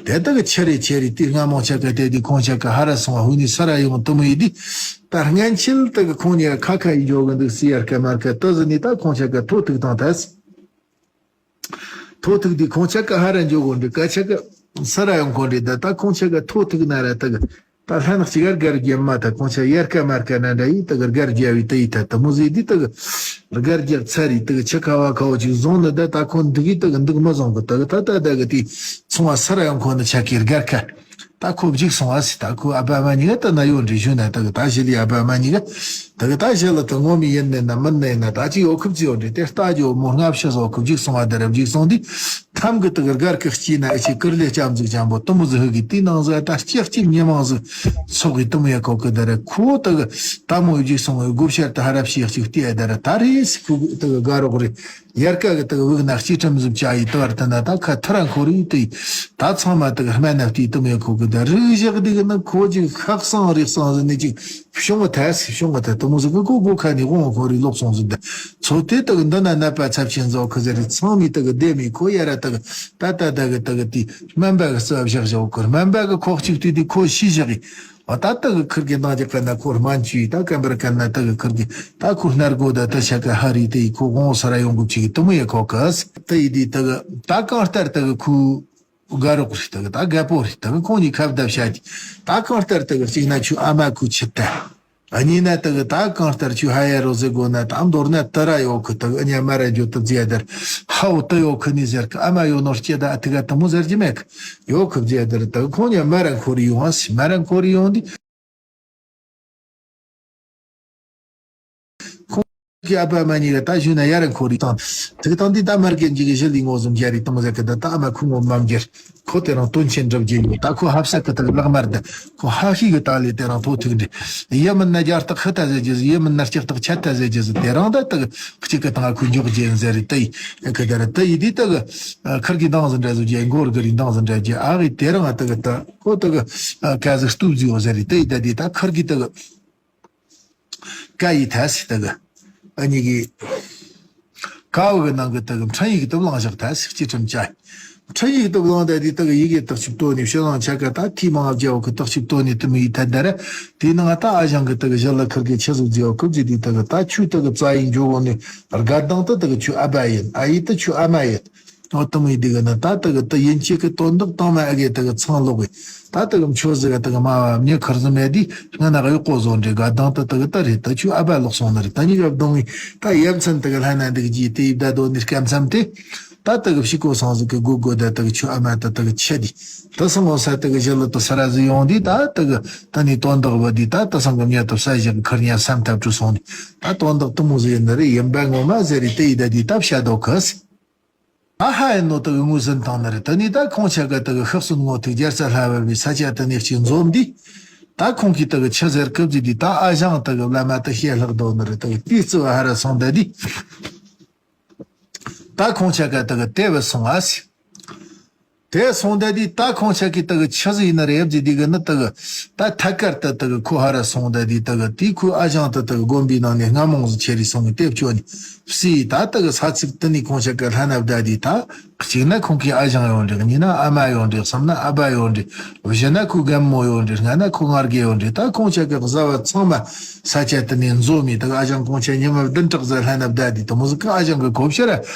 གི་དེ་ད་གི་ཆེ་རེ་ཆེ་རེ་དེ་སྔ་མོ་ཆ་ག་དེ་དེ་ཁོང་ཆ་ག་ཧ་ར་སོང་བ་ཧུ་ནི་ས་ར་ཡོང་དུ་མོ་ཡི་དེ། ད་སྔན་ཆད་དེ་གི་ཁོང་གཉིས་ཁ་ཁ་ཡི་འཇོག་གི་འདུག་སི་ཡར་ཀ་མར་ཀ་ཏི་ཟི་ནི་ད་ཁོང་ཆ་ག་ཐོ་ཐུག་དང་ཐལ། ཐོ་ཐུག་དེ་ཁོང་ཆ་ག་ཧ་ར་འཇོག་གོ་འདི་ཀ་ཆ་ག་ས་ར་ཡོང་གོ་འདི་ད་ད་ཁོང་ཆ་ག་ཐོ་ཐུག་ན་ར་ད་གི་ད་ལྷ་ནག་ཅིག་གར་གར་རྒྱབ་མ་ད་ཁོང་ཆ་ཡར་ཀ་མར་ཀ་ན་འདྲ་ཡི་ད་གི་གར་རྒྱབ་བི་ད་ཡི་ད་ད་མོ་ཟི་དི་ད་གི་གར་རྒྱབ་ཚ་རི་ད་གི་ཆ་ཁ་བ་ཁ་བོ་ཅིག་བཟུང་ནི་ད་ད་ཁོ་འདི་གི་ད་གི་འདུག་མ་བཟུང་གི་ད་གི་ད་ད་ད་གི་དེ་ཚོང་བ་ས་ར་ཡོང་ཁོ་ནི་ཆ་གི་གར་ཁ། ད་ཁོ་བརྗིད་སོང་བ་སི་ད་ཁོ་ཨ་ཕ་མ་གཉིས་ཀ་ད་ན་ཡོད་འདྲི་ཞུ་ན་ད་གི་ད་ཞི་ལི་ཨ་ཕ་མ་གཉིས་ཀ་ད་གི་ད་ཞི་ལི་ད་ངོ་མི་ཡིན་ནས་ན་མིན་ནས་ན་ད་ཅི་ཡོད་ཁུབ་ཅི་ཡོད་འདྲི་དེ་ལྟ་རྒྱུ་མོ་སྔ་ཕྱི་སོགས་ཁོ་བརྗིད་སོང་བ་དེ་ར་བརྗིད་སོང་དུས་ཐམ་གི་ད་གི་སྒར་གི་སྐྱིད་ན་ཨེ་ཆི་ཀིར་ལེ་ལྕམ་ཟིག་ཅང་པོ་དུ་མོ་ཟི་ཧི་གི་དེའི་ནང་ཟི་ད་སྐྱག་གཅིག་མི་མང་ཟི་ཚོགས་གི་དུ་མོ་ཡ་ཁོ་གི་ད་ར་ཁོ་ད་གི་ད་མོ་བརྗིད་སོང་བའི་སྒོ་ཕྱར་ད་ཧ་ར་ཕྱི་གཅིག་བལྟས་ད་ར་ད་རེས་ཁོ་གི་ད་གི་དགའ་རོགས་རེད། ཡར་ཀ་གི་དག་བུག་ན་སྐྱིལ་ཀྲུང་ཟིག་བཅའ་ཡི་དུ་བར་དུ་ན་ད་ཁ་ཐུ་ར་འཁོར་ཡི་དུ་ཡི། ད་ཚང་མ་དག་སྨན་ན་བལྟས་དུ་མེད་ཁོ་གི་ད་རིག་བཞག་དེ་གི་ན་ཁོ་ཅིག་ཤག་སང་རིག་སང་ཟི་ནི་ཅིག་བྱུང་བ་ཐལ་སི་བྱུང་བ་ཐལ་དུ་མོ་ཟི་གི་ཀོ་གོ་ཁ་ནི་དབང་འཁོར་རི་ལོག་སོང་ཟི་ད་ཚོ་དེ་དག་འདི་ན་ནད་པ་ཚབས་ཆེན་ཟོ་ཁི་ཟི་རི་ཚང་མི་དག་སྡེ་མི་ཁོ་ཡ་ར་དག་ད་ད་ད་གི་དག་དེ་སྨན་པ་གི་རྩ་བཞག་བཞག་གི་སྨན་པ་གི་ཁོག་ཅིག་དུས་དེ་ཁོ་ཤི་བཞག་གི་ཨ་ད་ལྟ་གི་ཁིར་གི་འདང་རྒྱག་ག་ན་ཁོ་སྨན་བཅོས་ད་སྐམ་པར་ག་ན་ལྟ་གི་ཁིར་གི་ད་ཁོ་སྣར་གོ་ད་ད་ཆ་ག་ཧ་རི་དེ་ཡི་ཁོ་དགོང་ས་ར་ཡོང་གི་ཅིག་གི་དུ་མོ་ཡ་ཁོ་གི་ད་ཡི་དེ་ད་གི་ད་གང་ལྟར་ད་གི་ཁོ་དགའ་རོགས་རི་ད་གི་ད་དགའ་པོ་རི་ད་གི་ཁོང་གཉིས་ཁ་བརྡ་བྱ་གི་ད་གང་ལྟར་ད་གི་གཅིག་ན་ཁྱོད་ཨ་མ་ཁོ་ཆི་ད་ཨ་གཉིས་ན་ད་གི་ད་གང་ལྟར་ཁྱོད་ཧ་ཡ་རོ་ཟེ་གོ་ན་ད་མདོར་ན་ད་ར་ཡོ་ཁོ་ད་གི་ཨ་ཉ་མ་ར་འཇོ་ད་ཛི་ཡ་དར་ཧ་འོ་ད་ཡོ་ཁོ་ནི་ཟེར་གི་ཨ་མ་ཡོ་ནོར་སྐྱེ་ད་ཨ་ཐི་ག་དུ་མོ་ཟེར་གི་མེད་གི་ཡོ་ཁི་ཛི་ཡ་དར་ད་གི་ཁོང་ཉ་མ་ར་འཁོར་ཡོང་ཨ་སི་མ་ར་འཁོར་ཡོང་དི། ཁོང་གི་ཨ་ཕ་མ་གཉིས་ཀ་ད་གཞུག་ན་ཡར་འཁོར་ཡོང་དང་དེ་གི་དང་འདི་ད་མར་གན་གྱི་གི་ཞི་ལི་ངོ་ཟུམ་རྒྱ་རི་དང་ཟེར་གི་ད་ད་ཨ་མ་ཁུ་ངོ་མམ་རྒྱལ་ཁོ་དེ་རང་དོན་ཆེན་འགྲུབ་རྒྱུ་ཡོད་ད་ཁོ་ཧབ་ས་གི་ད་གི་ལག་དམར་ད་ཁོ་ཧ་ཤི་གི་ད་ལས་དེ་རང་ཐོ་ཐུག་འདི་ཡི་མིན་ན་རྒྱ་སྟག་ཧི་ད་ཟེར་རྒྱུ་ཟི་ཡི་མིན་ན་ལྕགས་སྟག་ཆད་ད་ཟེར་རྒྱུ་ཟི་དེ་རང་ད་ད་གི་གཅིག་གི་དང་ཁུ་འཇོག་རྒྱུ་ཡིན་ཟེར་རི་ད་ཡི་གི་ད་ར་ད་ཡི་འདི་ད་གི་ཁར་གི་འདང་ཟི་འདྲ་ཟི་རྒྱུ་མགོར་གི་རི་འདང་ཟི་འདྲ་རྒྱུ་ཨ་གི་དེ་རང་ད་གི་ད། ཁོ་དག་ག་ཟིག་སྟུབ་ཟིག་ཡོད་ཟེར་རེད་དེ་ཡི་ད་དེ་ད་ཁར་གི་དག་ཀ་ཡི་ཐ་སི་དག་ཨ་ནི་གི་ཀ་བ་གི་ནང་གི་དག་འཕྲིན་ཡིག་དུ་བླངས་བཞག་ཐ་སི་སྤྱི་ཁྲིམས་བཅའ་འཕྲིན་ཡིག་དུ་བླངས་ད་དེ་དག་ཡི་གེ་དག་ཆུ་བཏོན་ནས་ཕྱི་ནང་ཆ་ག་ད་ཐི་མང་བརྒྱ་བོ་གི་དག་ཆུ་བཏོན་ནས་དུ་མི་ཡི་ཐད་ད་ར་དེ་ནང་ད་ཨ་ཞང་གི་དག་ཞི་ལ་ཁར་གི་ཆི་ཟིག་ཟིག་ཡོད་ཁུབ་ཟིག་དེ་དག་ད་ཆུ་དག་རྩ་ཡིན་འཇོག་གོ་ནས་དགའ་དང་ད་དག་ཆུ་ཨ་བ་ཡིན་ཨ་ཡི་ད་ཆུ་ཨ་མ་ཡིན། ཨོ་དུ་མི་འདི་གི་ནི་ད་དུ་གི་དུ་ཡིན་གཅིག་གི་དོན་དག་དང་མ་ཨ་གེ་དུ་གི་ཚང་ལོག་གི་ད་དུ་གི་མཆོད་ཟི་ག་དུ་གི་མ་བ་མྱི་ཁར་ཟི་མེད་དི་སྔ་ན་གཡོག་པོ་བཟོ་འདྲི་ག་དང་དུ་དུ་གི་ད་རེད་དུ་ཆུ་ཨ་བ་ལོག་སོང་ནི་རེད་ད་ཉི་ག་བ་གདོང་ངི་ད་ཡབ་མཚན་དུ་གི་ལྷ་ན་འདི་གི་ཇི་དེ་ཡིབ་ད་དོ་ནི་སྐམ་མཚམས་དེ་ད་དུ་གི་ཕྱི་གོ་སང་ཟི་གི་གུ་གུ་ད་དུ་གི་ཆུ་ཨ་མ་ད་དུ་གི་ཆེ་དི་དུ་སང་གོ་ས་དུ་གི་ཞི་ལི་དུ་ས་ར་ཟི་ཡོང་དི་ད་དུ་གི་ད་ནི་དོན་དག་བ་དི་ད་དུ་སང་གི་མྱི་དུ་ས་ཞིག་གི་ཁར་ཉ་སམ་ཐབས་གྲུ་སོང་དི་ད་དོན་དག་དུ་མོ་ཟི་ཡིན་ནི་རེད་ཡིན་པ་ངོ་མ་ཟེར་རི་དེ་ཡི་ད་དི་ད་བཤད་དོ་གི་ཨ་ཧ་ཡིན་ནོ་དག་ངོས་ཟིན་བཏང་ནི་རེད། དེ་ནས་ད་ཁོང་ཆ་ག་དག་ཤི་གསོན་ངོ་ཐུག་རྒྱལ་ས་ལྷ་བབ་པའི་ས་ཆ་དེ་ནས་གཅིག་འཛོམས་དུས། ད་ཁོང་གིས་དག་ཆི་ཟེར་སྐབས་ཟིག་དུས་ད་ཨ་ཞང་དག་བླ་མ་དག་ཞལ་ལྷག་དོ་ནི་རེད་དག་དེའི་རྩི་བ་ཧ་ར་སོང་ད་དུས། ད་ཁོང་ཆ་ག་དག་དེ་བས་སོང་ཨ་སི། དེ་སོང་ད་དུས་ད་ཁོང་ཆ་གི་དག་ཆི་ཟིག་ཡིན་ན་རེད་ཟིག་དུས་གི་ནི་དག་ད་ཐད་ཀར་དུ་དག་ཁོ་ཧ་ར་སོང་ད་དུས་དག་དེའི་ཁོའི་ཨ་ཞང་དག་དག་དགོན་པའི་ནང་ནས་སྔ་མོང་ཟིག་ཆེ་རི་སོང་གི་དེབ་བཅོ་ནི། སི་ད་ལྟ་གི་ས་ཚིགས་དེ་ནས་ཁོང་ཆ་ག་ལྷ་ན་བདའ་དུས་ད། གཅིག་ན་ཁོང་གི་ཨ་ཞང་ཡོད་འདྲི། གཉིས་ན་ཨ་མ་ཡོད་འདྲི། གསུམ་ན་ཨ་ཕ་ཡོད་འདྲི། བཞི་ན་ཁོའི་རྒན་མོ་ཡོད་འདྲི། ལྔ་ན་ཁོའི་ངར་གེ་ཡོད་འདྲི། ད་ཁོང་ཆ་ག་བཟའ་བ་ཚང་མ་ས་ཆ་དེ་ནས་འཛོམས་མི་ད་ག་ཨ་ཞང་ཁོང་ཆ་ཉི་མ་བདུན་ཕྲག་ཟ་ལྷ་ན་བདའ་དུས་དུ་མོ་ཟིག་གི་ཨ་ཞང་གི་གོ་ཕྱིར་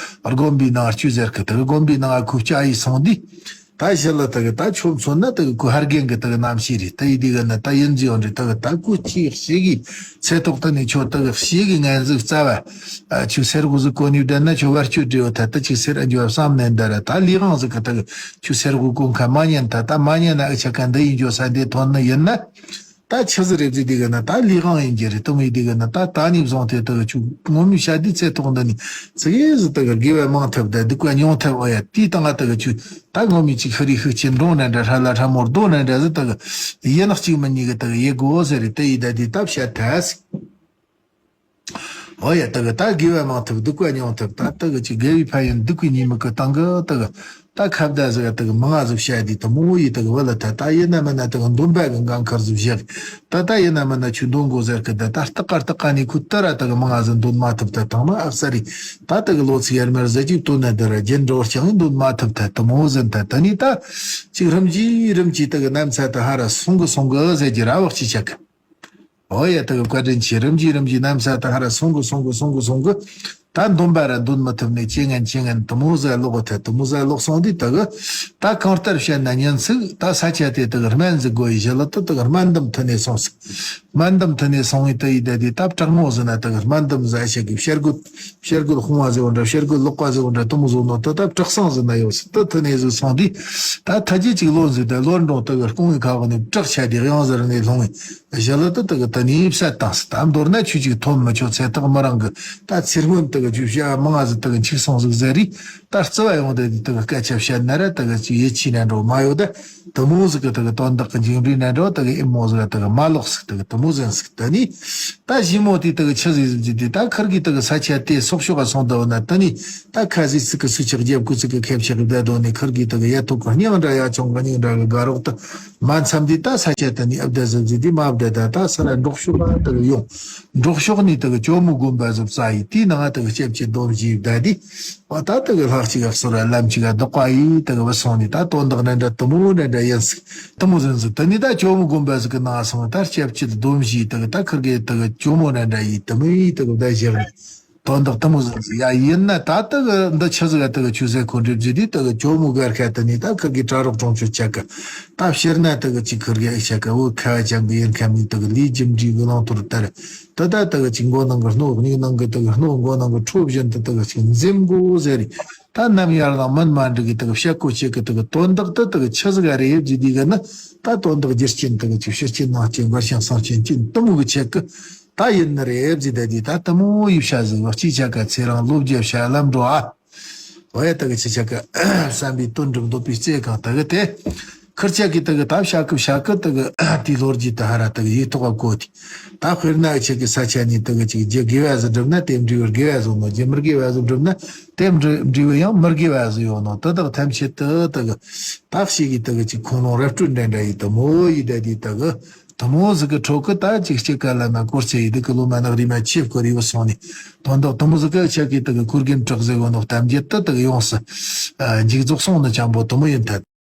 དགོན་པའི་ནང་བཅུག་ཟེར་གི་ད་གི་དགོན་པའི་ནང་ཁོའི་སྐྱ་ཡི་སོང་དུས། ད་ཞི་ལི་དེ་གི་ད་ཁྱོད་མཚོན་ན་དེ་གི་ཁོ་ཧར་རྒན་གི་དེ་གི་རྣམ་ཤེས་རེད། དེ་ཡི་དེ་གི་ནི་ད་ཡིན་ཟིག་ཡོད་རེད། དེ་གི་ད་ཁོ་ཅིག་ཞིག་གི་ཚེ་ཐོག་ད་ནི་ཁྱོད་དེ་གི་ཞིག་གི་ངན་ཟིག་རྩ་བ། ཨ་ཁྱོད་སེར་པོ་ཟིག་གོན་ནི་བསྡད་ན་ཁྱོད་བར་གཅོད་འདྲེ་ཡོད་ཐལ། ད་ཅིག་སེར་ཨ་འཇོ་བསམ་ནས་འདི་ར་ད་ལས་དབང་ཟིག་གི་དེ་གི་ཁྱོད་སེར་པོ་གོན་ཁ་མ་ཉན་ཐལ། ད་མ་ཉན་ན་ཨ་ཆ་ག་འདི་ཡིན་འཇོ་ས་འདི་ཐོན་ནི་ཡིན་ན། ད་ཆི་ཟིག་རེད་ཟེར་དུས་གི་ན་ད་ལས་དབང་ཡིན་གྱི་རེད། དེ་མོ་ཡིན་དུས་གི་ན་ད་ད་ནས་བཟུང་སྟེ་དེ་གི་ཆུ་ངོ་མའི་བཤད་དུས་ཚེ་ཐོག་འདི་ནས་ཙི་གེ་ཟིག་དེ་གི་དགེ་བ་མང་ཐུབ་དང་སྡིག་པ་ཉུང་ཐུབ། ཨོ་ཡ་དེའི་སྟེང་ང་དེ་གི་ཆུ་ད་ངོ་མའི་ཅིག་ཤི་རི་ཤི་ཆེན་འགྲོ་ནས་འདྲ་ཧྲ་ལ་ཧྲ་མོར་རྡོ་ནས་འདྲ་ཟིག་དེ་གི་ཡིན་ནག་གཅིག་མིན་གཉིས་གི་དེ་གི་ཡེ་དགོ་ཟེར་རེད། དེ་ཡི་ད་དེ་ད་བཤད་ཐལ་ཟིག་ཨོ་ཡ་དེ་གི་ད་དགེ་བ་མང་ཐུབ་སྡིག་པ་ཉུང་ཐུབ། ད་དེ་གི་ཅིག་དགེ་བའི་ཕན་ཡོན་སྡིག་པའི་ཉེས་དམིགས་གི་སྟེང་གི་དེ་གི་ད་ཁ་བརྡ་ཟིག་དེ་གི་མང་ང་ཟིག་བཤད་དུས་དེ་མོ་ཡི་དེ་གི་བུ་ལ་ད་ད་ཡིན་ན་མིན་ན་དེ་གི་འདོན་པ་གི་འགན་ཁུར་ཟིག་བཞག་ད་ད་ཡིན་ན་མིན་ན་ཆུ་འདོན་དགོ་ཟེར་གི་ད་ད་སྟག་ཀ་སྟག་ཀ་ནས་ཁུ་ཏི་ར་དེ་གི་མང་ང་ཟིག་འདོན་མ་ཐུབ། ད་ཐང་མ་ཨ་གསར་རི་ད་དེ་གི་ལོ་ཚིགས་ཡར་མར་ཟེར་གཅིག་བཏོན་ན་དེ་ར་རྒྱན་འགྲོ་ཀྱང་འདོན་མ་ཐུབ། ད་དེ་མོ་ཟིན་ད་ད་ནི་ད་ཅིག་རིམ་གྱིས་རིམ་གྱིས་དེ་གི་ནམ་ཚ་ད་ཧ་ར་སོང་གི་སོང་གི་ཟེར་གྱི་ར་བག་ཅི་ཆག་གི་ཨོ་ཡ་དེ་གི་བཀའ་དྲིན་ཆེ། རིམ་གྱིས་རིམ་གྱིས་ནམ་ས་ད་ཧ་ར་སོང་གི་སོང་གི་སོང་གི་སོང་གི་ད་འདོན་པ་ར་འདོན་མི་ཐུབ་ནས་ཅི་ངན་ཅི་ངན་དེ་མོ་ཟ་ལོག་གི་ཐད་དེ་མོ་ཟ་ལོག་སོང་དུས་དེ་གི་ད་གང་ལྟར་བཤད་ན་ཉིན་ཚིག་ད་ས་ཆ་དེ་དེ་གི་སྨན་ཟིག་དགོས་ཡི་ཞི་ལི་དེ་དེ་གི་སྨན་འདམ་མཐུད་ནས་སོང་ཟིག་སྨན་འདམ་མཐུད་ནས་སོང་བའི་དེ་ཡི་དེ་དེ་ད་དྲག་མོ་ཟིན་ན་དེ་གི་སྨན་འདམ་ཟ་ཞིག་གི་བཤད་དགོས། བྱ་རྒོད་ཕུང་བ་ཟེར་བ་འདྲ། བྱ་རྒོད་ལོག་པ་ཟེར་བ་འདྲ། དེ་མོ་བཟོ་ནོ་དེ་ད་དྲག་སང་ཟེར་ན་ཡོད་སྲིད། དེ་དེ་ནས་ཟིག་སོང་དུས་ད་ཐ་ཇི་ཅིག་ལོ་ཟིག་དེ་ལོ་འགྲོ་དེ་གི་སྐུང་བའི་ཁ་བ་ནས་བྲག་ཆ་དེ་གཡང་ཟེར་ནས་ལྷུང་བའི་ཞི་ལི་དེ་དེ་གི་དེ་ནས་བསད་བཏང་སྲིད། ད་མདོར་ན་ཆུ་ཅིག་ཐོན་མི་ཆོག་ཚེ་ཐག་མི་རིང་གི་ད་ཚེ་སྔོན་དེ་གི་ཆུ་བྱ་བ་མང་ང་ཟིག་དེ་གི་འཆུག་སོང་ཟིག་ཟེར་རིས་ད་རྩི་བ་ཡོང་དེ་དེ་གི་སྐད་ཆ་བཤད་ན་ར་དེ་གི་ཅིག་ཡིད་ཆེས་ན་འགྲོ་མ་ཡོད་ད། དེ་མོ་ཟིག་གི་དེ་གི་དོན་དག་གི་འཇིགས་འདྲི་ན་འགྲོ་དེ་གི་ཨེ་མོ་ཟིག་ག་དེ་གི་མ་ལོག་སྲིད། དེ་གི་དེ་མོ་ཟིན་སྲིད། དེ་ནས་ད་ཞི་མོ་དེ་དེ་གི་ཆི་ཟིག་ཟིག་དེ་ད་ཁིར་གི་དེ་གི་ས་ཆ་དེ་སོག་ཤོག་ག་སོང་དུ་བ་ན་དེ་ནས་ད་ཁ་ཟིག་ཚིག་གི་སུ་ཆག་རྒྱབ་ཁུ་ཚིག་གི་ཁེབས་ཆག་བསྡད་དོ་ནས་ཁིར་གི་དེ་གི་ཡ་ཐོག་གི་སྙིང་འདྲ་ཡ་ཆུང་གི་སྙིང་འདྲ་གི་དགའ་རོགས་དེ་མ་འཚམ་དེ་ད་ས་ཆ་དེ་ནས་ཨབ་བསྡད་ཟིག་ཟིག་དེ་མ་བསྡད་ད་ད་ས་ར་འབྲོག་ཤོག་ག་དེ་གི་ཡོང་། འབྲོག་ཤོག་ནས་དེ་གི་ཇོ་མོ་དགོན་པ་ཟིག་བཙའ་ཡི་དེའི་ནང་དེ་གི་སྐྱབས་ཀྱི་སྡོམ་བཞེས་བསྡད་དེ། ཨོ་ད་དེ་གི་ལྷག་ཅིག་ག་གསོལ་ར་ལམ་ཅིག་ག་བདག་པ་ཡིས་དེ་གི་བུད་སོང་ནས་ད་དོན་དག་འདྲ་འདྲ་དེ་མོ་འདྲ་འདྲ་ཡིན་ཟིག་དེ་མོ་ཟིན་ཟིག་དེ་ནས་ད་ཇོ་མོ་དགོན་པ་ཟིག་གི་ནང་སོང་ད་སྐྱབས་ཀྱི་སྡོམ་བཞེས་དེ་གི་ད་ཁིར་གི་དེ་གི་ཇོ་མོ་འདྲ་འདྲ་ཡིས་དེ་མོ་ཡིས་དེ་གི་བསྡད་བཞག་ནས་དོན་དག་དེ་མོ་ཟིན་ཟིག་ཡ་ཡིན་ན་ད་དེ་གི་འདི་ཆི་ཟིག་ག་དེ་གི་ཆུ་ཟེ་ཁོ་འགྲིབ་ཟིག་དེ་དེ་གི་ཇོ་མོ་སྒར་ཁ་དེ་ནས་ད་ཁིར་གི་གྲྭ་རོགས་གྲོང་ཆོད་ཆ་གི་ད་ཕྱིར་ན་དེ་གི་ཅིག་ཁིར་གི་ཨེ་ཆ་གི་བོད་ཁ་བ་ཅན་གི་ཡིན་ཁ་མིན་དེ་གི་ལས་རྒྱུ་འབྲས་གི་བླང་དོར་ལྟར། ད་ལྟ་ལྟ་གི་ཅིག་མགོ་ནང་གི་རྣོ་མིག་ནང་གི་དེ་གི་རྣོ་མགོ་ནང་གི་ཁྲོ་བཞིན་དུ་དེ་གི་ཅིག་འཛེམ་དགོས་ཟེར་རེད། ད་ནམ་ཡར་ལངས་མུན་མ་འགྲིག་གི་དེ་གི་བཤད་གོ་ཆེ་གི་དེ་གི་དོན་དག་དེ་དེ་གི་ཆི་ཟིག་ག་རེད་ཟེར་དུས་གི་ནི་ད་དོན་དག་རྒྱུ་རྐྱེན་དེ་གི་ཅིག་ཕྱི་རྐྱེན་ནང་རྐྱེན་བར་རྐྱེན་གསང་རྐྱེན་རྐྱེན་དེ་མོ་གི་ཆེད་གི་ད་ཡིན་ནི་རེད་ཟེར་ད་དུས་ད་དེ་མོ་ཡི་བྱ་ཟིག་བ་གཅིག་ཆ་ག་ཚེ་རིང་ལོ་བརྒྱ་བྱ་ལམ་འགྲོ་ཨ། འོ་ཡ་ད་གི་ཆི་ཆ་ག་བསམ་པའི་དོན་འགྲུབ་འདོད་པའི་རྩེ་གང་ད་གི་དེ། ཁིར་ཆ་གི་ད་གི་ད་བྱ་གི་བྱ་གི་ད་གི་དེའི་ལོ་རྒྱུས་ད་ཧ་ར་ད་གི་ཡིག་ཐོག་ག་གོ་དེ། ད་དཔེར་ན་ཆ་གི་ས་ཆ་ནས་ད་གི་ཅིག་རྒྱུ་དགེ་བ་ཟིག་འགྲུབ་ན་དེ་འབྲས་བུ་དགེ་བ་ཟིག་ནོ། རྒྱུ་མི་དགེ་བ་ཟིག་འགྲུབ་ན་དེ་འབྲས་འབྲས་བུ་ཡང་མི་དགེ་བ་ཟིག་ཡོང་ནོ། དེ་དག་ཐམས་ཅད་དུ་ད་གི་ད་ཞིག་གི་ད་གི་ཅིག་ཁུངས་ལུང་རབ་སྤྲོད་འདྲ་འདྲ་ཡིན་དུ་མོ་ཡི་ད་དེ་ད་གི་དུ་མོ་ཟིག་གི་ཁྲོད་གི་ད་ཅིག་ཅིག་ག་ལ་ན་སྐོར་ཚེ་ཡི་ད་གི་ལོ་མ་ནག་རི་མ་ཆེ་བཀོད་ཡོད་སོང་ནས་དོན་དག་དུ་མོ་ཟིག་གི་ཆ་གི་ད་གི་ཁུར་གིན་དྲག་ཟེར་གོ་ནོ་གཏམ་རྒྱུད་ད་ད་གི་ཡོངས་སུ་མཇུག་རྫོགས་སོང་ནི་ཅང་པོ་དུ་མོ་ཡིན་ཐལ།